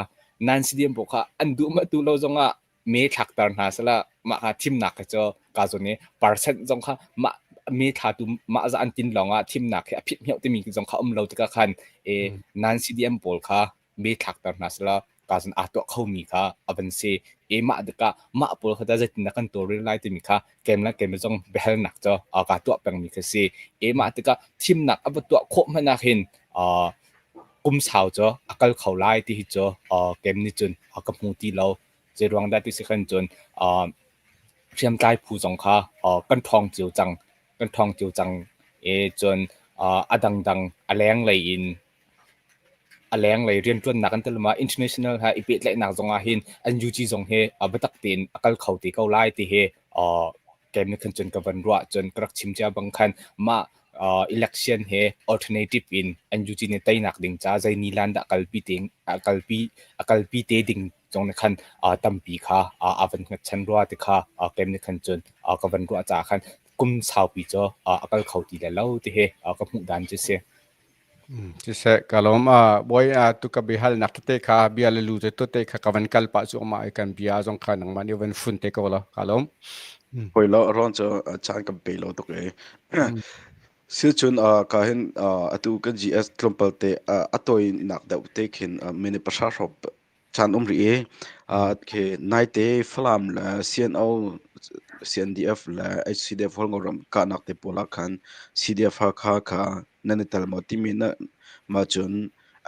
nan CDM pawl kha an duh ma tu lo zong ah me thlakter hna sala mah kha thimnak kha cu ka zon i percent zong kha mah me thla tu mah za an tin lawng ah thimnak hi a phit hmiau timi zong kha um lo tikah khan e nan CDM pawl kha me thlakter hna sala ka zon aa tuah khomi kha a van si. E mah tikah mah pawl kha tah zeitindah kan tawlrel lai timi kha kem le kem zong biahalnak cu ka tuah pengmi kha si. E mah tikah thimnak a va tuah khawh hmanh ah hin kum sau cu a kal kho lai ti hi cu kem nih cun ka hmu ti lo. Zeiruang dah ti si khan cun hriamtlai phu zong kha kan ṭhawng cio cang. Kan ṭhawng cio cang. E cun a dangdang a lenglei in A lenglei rianṭuannak an tel ma international he i pehtlaihnak zong ah hin NUG zong hi biatak tein a kal kho te ko lai ti hi keimah nih khan cun ka van ruah cun ka rak chim cia bang khan mah election he alternative in NUG nih teinak ding ca zei nilan dah kalpi te kalpi a kalpi te ding zong nih khan tampi kha a van hngatchan rua ti kha keimah nih khan cun ka van ruah caah khan kum saupi cu a kal kho ti le lo ti hi ka hmuh dan cu si. Siseh, ka lawm. Bawi tu ka biahalnak tete kha bia le lu te tete kha ka van kal pah cu amah i kan bia zong kha nangmah nih van fun te ko law. Ka lawm. Hoi lo ron cu caan kan pe lo tuk e. Sicun ka hin atu kan GS tlawmpal te a tawi nak deuh te khin minute pahra hrawp caan um rih i khi naite Falam le CNO, CNDF le HCDF Hualngoram kahnak te pawl ah khan CDF Hakha kha nan i tel maw timi na mah cun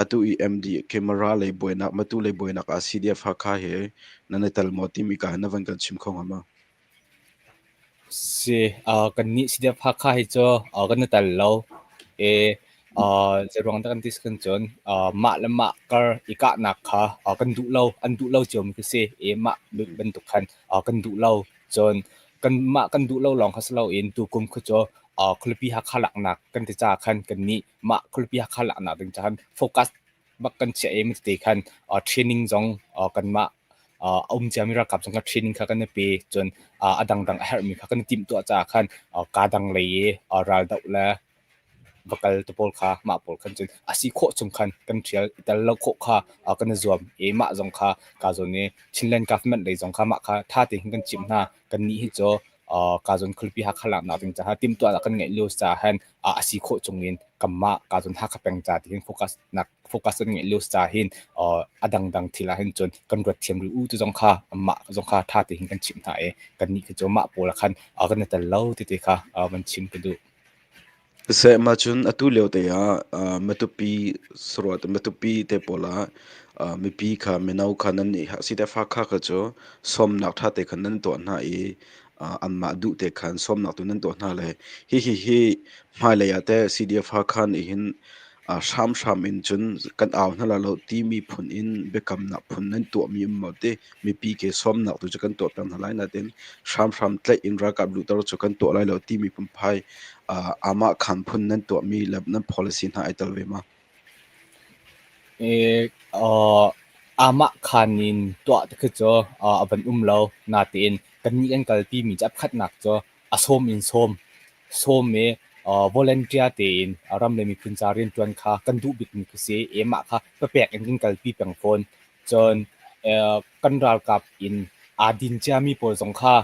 atu i MD camera lei buainak matu lei buainak ah CDF Hakha he nan i tel maw timi ka na van kan chim kho hnga ma? Si, kannih CDF Hakha hi cu kan i tel lo. I zeiruang dah kan ti si kan cun mah le mah kar i kahnak kha kan duh lo. An duh lo ciomi khi si. I mah bantuk khan kan duh lo. Cun kanmah kan duh lo lawng kha si loin tukum khi cu khualipi Hakha laknak kan ti caah khan kannih mah khualipi Hakha laknak ding caah khan focus bak kan chiah i te khan training zong kanmah a um ciami ralkap zong kha training kha kan i pe. Cun a dangdang a herhmi kha kan i timhtuah caah khan kaa dang lei i raldoh le va kal te pawl kha mah pawl khan cun a si khawh chung khan kan ṭhial i tel lo khawh kha kan i zuam i mah zong kha kaa zawn i Chinland government lei zong kha mah kha ṭha tein kan chimh hna. Kannih hi cu kaa zawn khualipi Hakha laknak ding caah timhtuahnak kan ngeih lio caah hin a si khawh chung in kanmah kaa zawn Hakha peng ca ti hin focus nak focus kan ngeih lio caah hin a dangdang thil ah hin cun kan ruat thiam rih u ti zong kha mah zong kha ṭha tein kan chimh hna i kannih khi cu mah pawl ah khan kan i tel lo ti te kha van chim ka duh. Siseh mah cun atu lio te ah Matupi saruat Matupi te pawl ah mipi kha mino kha nan nih sitefak kha kha cu sawmnak ṭha te khan nan tuah hna i anmah duh te khan sawmnak tu nan tuah hna le hihi hi hmailei ah teh CDF Hakha nih hin hramhram in cun kan au hna lai lo timi phun in biakamnak phun nan tuahmi um maw ti mipi ke sawmnak tu cu kan tuah peng hna lai nain hramhram tlaih in ralkap luhter cu kan tuah lai lo timi phunphai amah khan phun nan tuahmi le nan policy hna ai tel ve ma? Amah khan in tuah ti khi cu a van um lo. Natein kannih kan kalpi mi cu a pakhatnak cu a sawm in sawm. Sawm i volunteer tein ram le miphun ca rianṭuan kha kan duh bikmi khi si i mah kha papek in kan kalpi peng fawn. Cun kan ralkap in aa din ciami pawl zong kha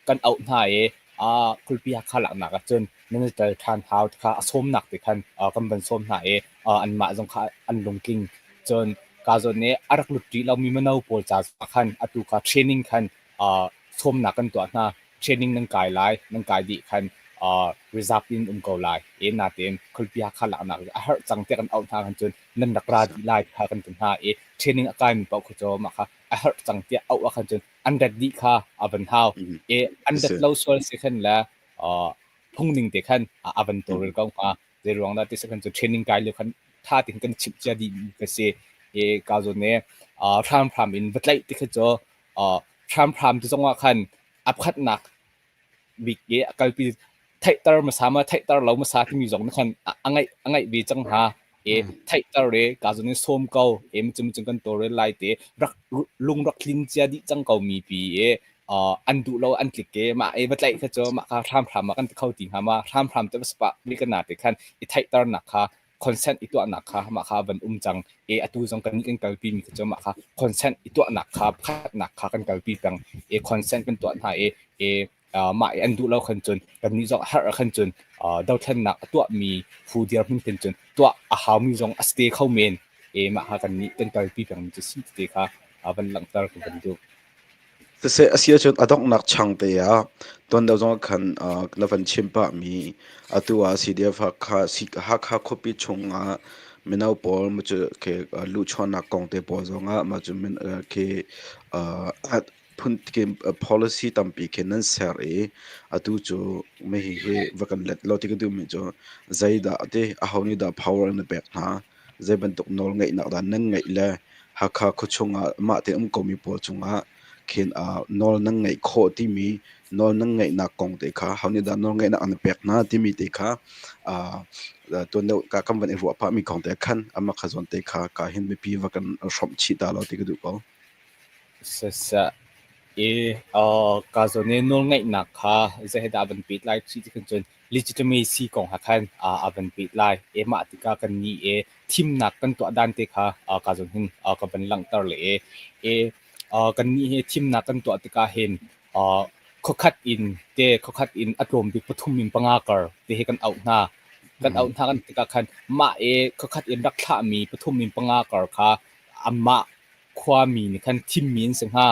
kan auh hna i Khualpi Hakha laknak ahcun nan i tel ṭhan hau ti kha a sawmnak te khan kan van sawm hna i anmah zong kha an lungtling. Cun kaa zawn i a rak lut rih lomi mino pawl ca zongah khan atu kha training khan sawmnak kan tuah hna. Training nan kai lai, nan kai dih khan reserve in um ko lai. E natein Khualpi Hakha laknak a herh cang tiah kan auh hna khan cun nan rak ra dih lai kha kan ti hna i training a kaimi paoh kha cu mah kha a herh cang tiah auh ah khan cun an rat dih kha a van hau. E an rat lo sual si khan le phungning te khan a van tawlrel ko hnga. Zei ruang dah ti si khan cu training kai lio khan tha tein kan chimh cia dih mi ka si. E ka zawn ne hramhram in va tlaih ti kha cu hramhram ti zong ah khan a pakhatnak bik i a kalpi theihter hmasa ma theihter lo hmasa timi zong nih khan a ngaih a ngaih ve cang hna. E theihter e ka zun in sawm ko e macun macun kan tawlrel lai te rak lung rak tlin cia dih cang ko mi pi e an duh lo an tlik e mah e va tlaih kha cu mah kha hramhram ah kan ti kho ti hnga ma hramhram te va sapa mi ka na te khan i theihternak kha consent i tuahnak kha mah kha van um cang e atu zong kan kan kalpi mi kha cu mah kha consent i tuahnak kha pakhatnak kha kan kalpi peng e consent kan tuah hna e e mah i an duh lo khan cun kannih zong a herh ah khan cun dothlennak a tuahmi phu dirhmun khin cun tuah a haumi zong a si te kho men e mah kha kannih kan kalpi pengmi cu si tete kha van langhter ka van duh. Siseh a si ahcun a donghnak chang te ah tuan deuh zong khan na van chim pahmi atu ah CDF Hakha, Hakha khuapi chungah mino pawl cu khi luhchuahnak kong te pawl zongah mah cu khi phun policy tampi khi nan ser i atu cu hihi hi va kan let law ti ka duhmi cu zeidah ti aho nih dah power na pek hna zei bantuk nawl ngeihnak dah nan ngeih le Hakha khuachung ah mah te um komi pawl cungah khin nawl nan ngeih khawh timi nawl nan ngeihnak kong te kha ho nih dah nawl ngeihnak an pek hna timi te kha tuan deuh ka kan van i ruah pahmi kong te khan amah kha zawn te kha ka hin mipi va kan hrawmh chih ta lo ti ka duh ko. Siseh i ka zawn i nawlngeihnak kha zeidah a van pek lai ti khan cun legitimacy kong ah khan a van pek lai. I mah tikah kannih i thimnak kan tuah dan te kha ka zawn hin ka van langhter le i kannih hi thimnak kan tuah tikah hin khuakhat in te khuakhat in a tlawm bik pathum in panga kar te hi kan auh hna. Kan auh hna kan tikah khan mah i khuakhat in rak thlahmi pathum in panga kar kha amah khuami nih khan thimmi an si hnga.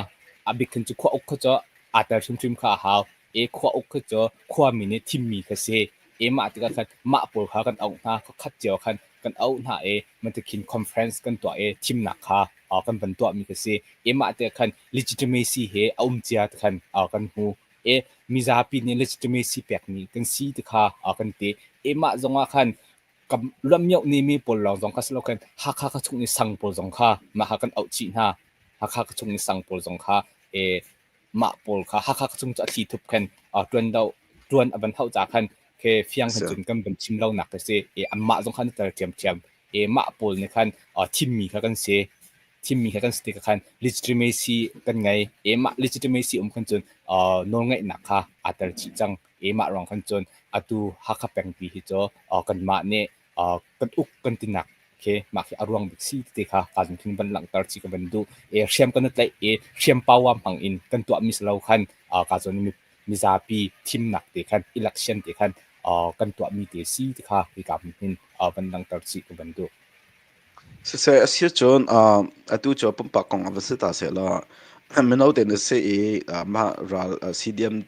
A bik khin cu khua uk kha cu aa tel hrimhrim kha a hau. E khua uk kha cu khuami nih thimmi kha si. E mah tikah khan mah pawl kha kan auh hna. Khuakhat cio khan kan auh hna i matikhin conference kan tuah i thimnak kha kan van tuahmi kha si. E mah tikah khan legitimacy he a um cia ti khan kan hmu. E mizapi nih legitimacy pekmi kan si ti kha kan ti. E mah zongah khan Luamhmioh nimi pawl lawng zong kha si loin Hakha ka chung i sang pawl zong kha mah kha kan auh chih hna. Hakha ka chung i sang pawl zong kha mah pawl kha Hakha ka chung cu a thli thup khan ṭuan do ṭuan a van hauh ca khan khi fiang khan cun kan van chim lonak a si. Anmah zong kha an i tel ṭhiamṭhiam. Mah pawl nih khan thimmi kha kan si. Thimmi kha kan si tikah khan legitimacy kan ngei. Mah legitimacy um khan cun nawlngeihnak kha aa tel chih cang. Mah ruang khan cun atu Hakha pengpi hi cu kanmah nih kan uk kan tinak khi mah khi a ruang bik si ti kha kaa zung khin van langhter chi ka van duh. Hriam kan i tlaih i hriam power hmang in kan tuahmi si lo khan kaa zawn mizapi thimnak te khan election te khan kan tuahmi te si ti kha hika hmun hin van langhter chih ka van duh. Siseh a si cun atu cu pumpak kong ah va si ta sehlaw Mino te na si i mah ral CDM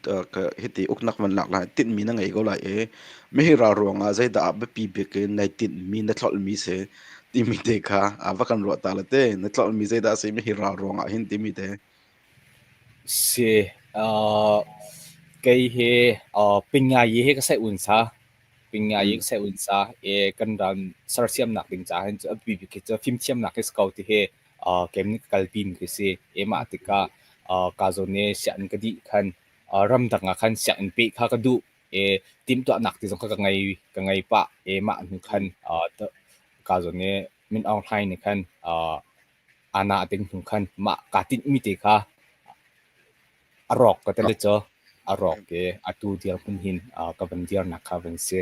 hiti uknak van lak lai tinhmi na ngei ko lai i mihi ral ruangah zeidah biapi bik in nai tinhmi na tlolhmi si timi te kha va kan ruah ta la te na tlolhmi zeidah si mihi ral ruangah hin timi te. Si kei hi pingayi hi ka sai un sa pingayi ka sai un sa i kan ram sersiamnak ding caah hin cu a biapi bik hi cu fimthiamnak hi si ko ti hi kem nih ka kalpi mi khi si. Mah tikah ka zawn i sianginn ka dih khan ramdang ah khan sianginn peh kha ka duh. Timhtuahnak ti zong kha ka ngei pah. Mah hnu khan ka zawn i Min Aung Hlaing nih khan ana a ting hnu khan mah kaa tinhmi te kha a rawk ka tele cu a rawk i atu dirhmun hin ka van dirnak kha van si.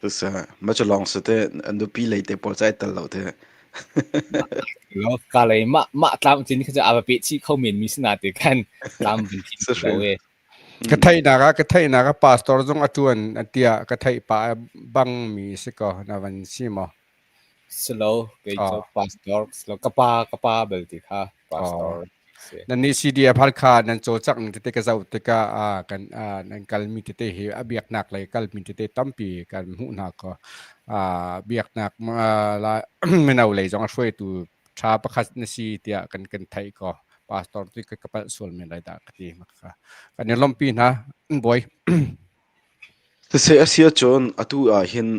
Siseh, ma cu lawng si te nupi lei te pawl cai tel lo te. Ka lei mah mah tlam cin kha cu a va peh chih kho men mi si na te khan tlam van thin lo e. Ka theihnak ah ka theihnak ah pastor zong a ṭuan tiah ka theih pah bang mi si ko na van si maw? Silo, kei cu pastor silo ka pa bel ti kha pastor si. Nan nih CDF Halkha nan cawlcangh ning tete ka zoh tikah kan nan kalmi tete hi a biaknak lei kalmi tete tampi kan hmuh hna ko. Biaknak mino lei zong a hruaitu ṭha pakhat na si tiah kan kan theih ko. Pastor ti ka palh sual men lai dah ka ti. Kan i lawmhpi hna. Bawi. Siseh a si ahcun atu ah hin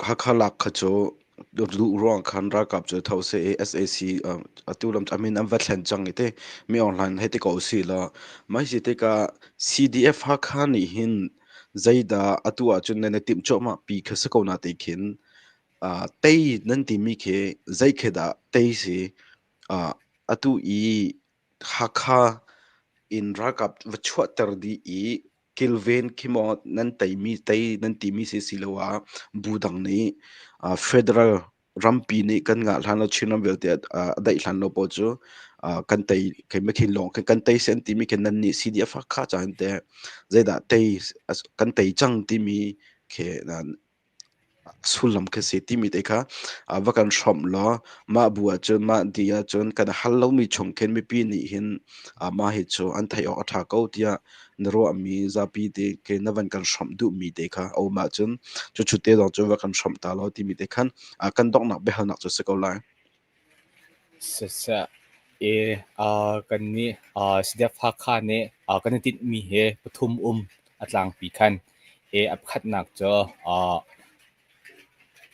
Hakha lak kha cu duh ruang khan ralkap cu tho seh i sac atu lam a min an va thlen cang i ti mi Aung Hlaing hei ti ko usih law mah si tikah CDF Hakha nih hin zeidah atu ahcun nan i timh cuahmah pi kha si ko na ti khin tei nan timi khi zei khi dah tei si atu i Hakha in ralkap va chuahter dih i kilven khi maw nan teimi tei nan timi si siloah bu dang nih federal rampi nih kan ngah hlan lo Chin ram vialte a daih hlan lo pawl cu kan tei kei makhin lawng kan tei sen timi khi nan nih CDF kha ca hin te zeidah tei kan tei cang timi khi sullam khi si timi te kha va kan hrawmh law mah bu ahcun mah di ahcun kan hal lomi chung khin mipi nih hin mah hi cu an theih awk a ṭha ko tiah na ruahmi zapi te ke na van kan hrawmh duhmi te kha a um ahcun cucu te zong cu va kan hrawmh ta law timi te khan kan donghnak biahalnak cu si ko lai. Siseh, kannih CDF Hakha nih kan i tinhmi hi pathum um a tlangpi khan. A pakhatnak cu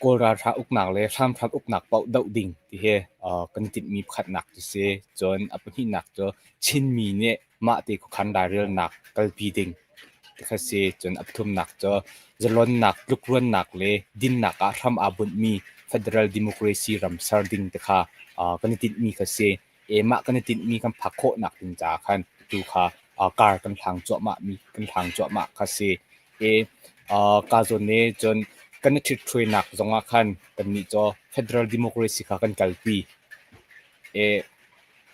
Kawl ralhrang uknak le hramhram uknak paoh doh ding ti hi kan i tinhmi pakhatnak cu si. Cun a pahnihnak cu Chinmi nih mahte khuakhan lairelnak kalpi ding ti kha si. Cun a pathumnak cu zalonnak, tlukruannak le dinnak ah hram aa bunhmi federal democracy ram ser ding ti kha kan i tinhmi kha si. Mah kan i tinhmi kan phak khawhnak ding caah khan tu kha kar kan hlang cuahmah mi kan hlang cuahmah kha si. Ka zawn nih cun kan i ṭhithruainak zongah khan kannih cu federal democracy kha kan kalpi.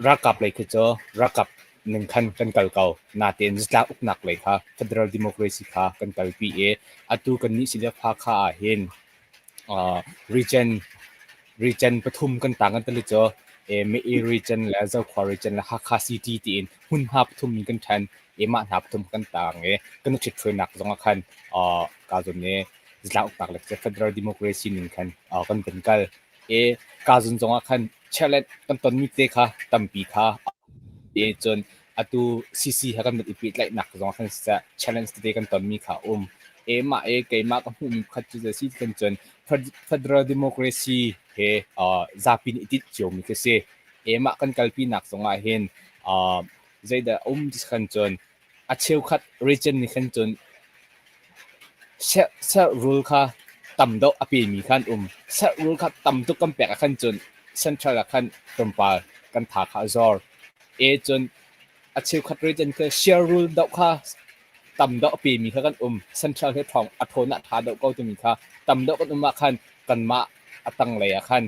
Ralkap lei khi cu ralkap ning khan kan kal ko. Natein zatlang uknak lei kha federal democracy kha kan kalpi i atu kannih CDF Hakha ah hin region region pathum kan tang kan tali cu Mei region le Zokhua region le Hakha City tiin hmunhma pathum in kan ṭhen i mah hna pathum kan tang i kan i ṭhithruainak zong ah khan ka zawn i zatlang uknak le federal democracy ning khan kan van kal. I ka zawn zong ah khan challenge kan tonmi te kha tampi kha i cun atu CC he kan i pehtlaihnak zong ah khan siseh challenge tete kan tonmi kha a um. E mah e keimah ka hmuhmi pakhat cu si kan cun federal democracy he zapi nih i tinh ciomi khi si. E mah kan kalpinak zong ah hin zeidah um ti kan cun a cheukhat region nih khan cun Serh rul kha tam deuh a pemi kha an um. Serh rul kha tam tuk kan pek ahkhan cun central ah khan tlawmpal kan tha kha a zor. E cun a cheukhat region khi share rul doh kha tam deuh a pemi kha kan um. Central hi ṭhawng a ṭhawn ah ṭha deuh ko timi kha tam deuh kan um ah khan kanmah a tanglei ah khan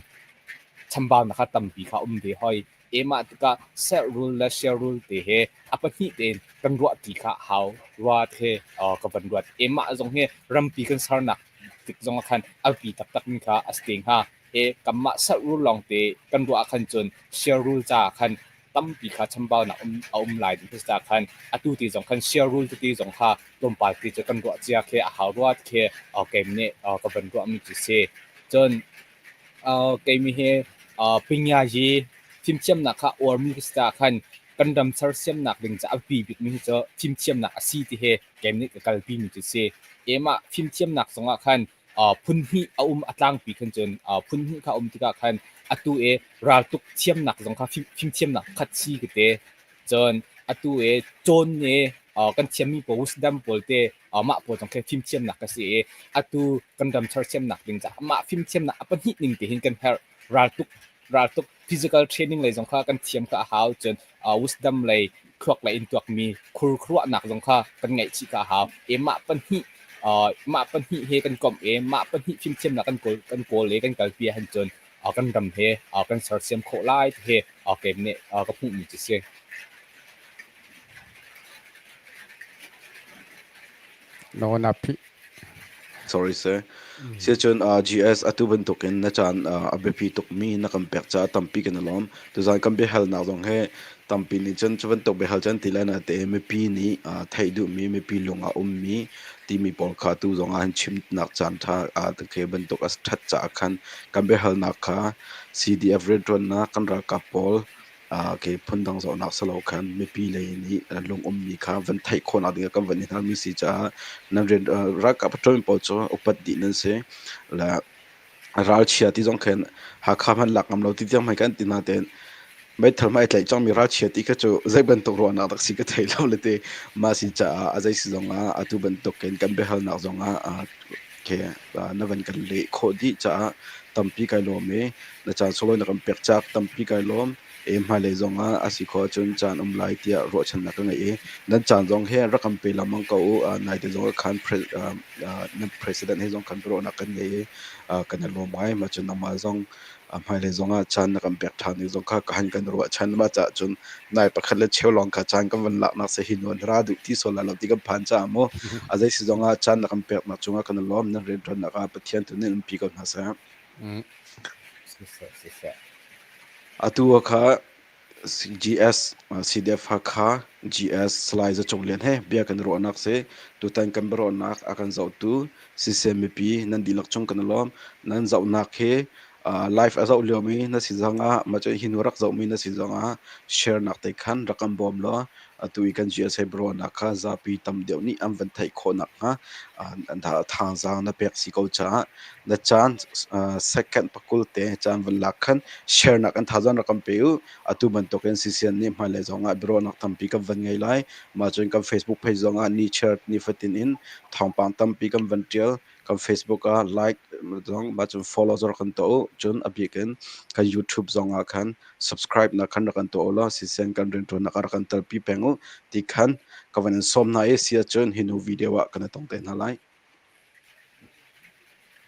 chambaunak kha tampi kha um ve hoi. Mah tikah serh rul le share rul te he a pahnih tein kan ruahṭi kha a hau. Rua he ka van ruat. Mah zong hi rampi kan sernak tik zong ah khan a biapi taktakmi kha a si te hnga. Kanmah serh rul lawngte kan ruah ahkhan cun share rul caah khan Tampi kha chambaunak um a um lai ding khi si khan atu ti zong khan share rule tete zong kha tlawmpal ti cu kan ruah cia khi a hau rua khi keim nih ka van ruahmi cu si. Cun keimi hi pinya hi fimthiamnak kha uarmi ka si caah khan kan ram sersiamnak ding ca a biapi bikmi hi cu fimthiamnak a si ti hi keim nih ka kalpi mi cu si. Emah fimthiamnak zongah khan phun hnih a um a tlangpi khan cun phun hnih kha um tikah khan atu i raltuk thiamnak zong kha fimthiamnak pakhat si ka ti. Cun atu i cawn i kan thiammi pawl wisdom pawl te mah pawl zong khi fimthiamnak ka si i atu kan ram sersiamnak ding caah mah fimthiamnak a pahnih ning te hin kan herh. Raltuk raltuk physical training lei zong kha kan thiam kha a hau. Cun wisdom lei thluak lei in tuakmi khur khuaruahnak zong kha kan ngeih chih kha a hau. I mah pahnih mah pahnih he kan komh i mah pahnih fimthiamnak kan kawl kan kawl i kan kalpi ahhin cun kan ram he kan sersiam khawh lai ti hi keim nih ka hmuhmi cu si. No na phih. Sorry sir. Siacun GS atu bantukin na caan a biapi tukmi na kan pek caah tampi kan i lawm. Tuzaan kan biahalnak zong hi tampi nih cun cu bantuk biahal cun ti lai na te mipi nih theih duhmi mipi lung ah ummi timi pawl kha tu zong ah hin chimnak caan ṭha khi bantuk a ṭhat caah khan kan biahalnak kha CDF rianṭuannak kan ralkap pawl Khi phundang zohnak si lo khan mipi lei nih lung ummi kha van theih khawhnak ding ah kan van i hngalmi si caah nan rian ralkap patrol pawl cu upat dih nan si. Le ralchia ti zong khin Hakha hmanh lak ngam lo ti tiang hmai kan ti nain meithal hmai tlaih cangmi ralchia ti kha cu zei bantuk ruahnak dak si ka thei lo le ti mah si caah a zei si zong ah atu bantuk in kan biahalnak zong ah khi na van kan leh khawh dih caah tampi kai lawm i na caan sunglawi na kan pek caah tampi kai lawm. E hmailei zong ah a si khawh ahcun caan um lai tiah ruahchannak ka ngei i nan caan zong hi rak kan pe lengmang ko u. Naite zong ah khan nan president he zong khan biaruahnak kan ngei i kan i lawm ngai. Mah cun nangmah zong hmailei zong ah caan na kan pek ṭhan ding zong kha ka han kan ruahchan. Mah caah cun nai pakhat le cheu lawng kha caan kan van laknak si hi nuan ra duh ti sual lai lo ti kan phan caah mu. A zei si zong ah caan na kan peknak cungah kan i lawm. Nan rianṭuannak ah Pathian tu nih umpi ko hna seh. Siseh, siseh. Atu ah kha GS CDF Hakha GS Salai Za Cung Lian he bia kan i ruahnak si. Tutan kan biaruahnak a kan zohtu siseh mipi nan dihlak chung kan i lawm. Nan zohnak hi live a zoh liomi na si zongah mah cu hi hnu rak zohmi na si zongah share nak te khan rak kan bawm law atu i kan GS he biaruahnak kha zapi tam deuh nih an van theih khawh nakhnga thazaang na pek si ko caah na caan second pakul te caan van lak khan share nak an thazaang rak kan pe u. Atu bantukin CCN nih hmailei zongah biaruahnak tampi kan van ngei lai. Mah cun kan Facebook page zongah ni chiar ni fatin in thawngpang tampi kan van tial. Kan Facebook ah like zong mah cun follow zong rak kan tuah u. Cun a bik in kan YouTube zong ah khan subscribe na khan rak kan tuah u law CCN kan rianṭuannak ah rak kan telpi peng u ti khan ka van in sawm hna i si ahcun hi nu video ah kan i tong te hna lai.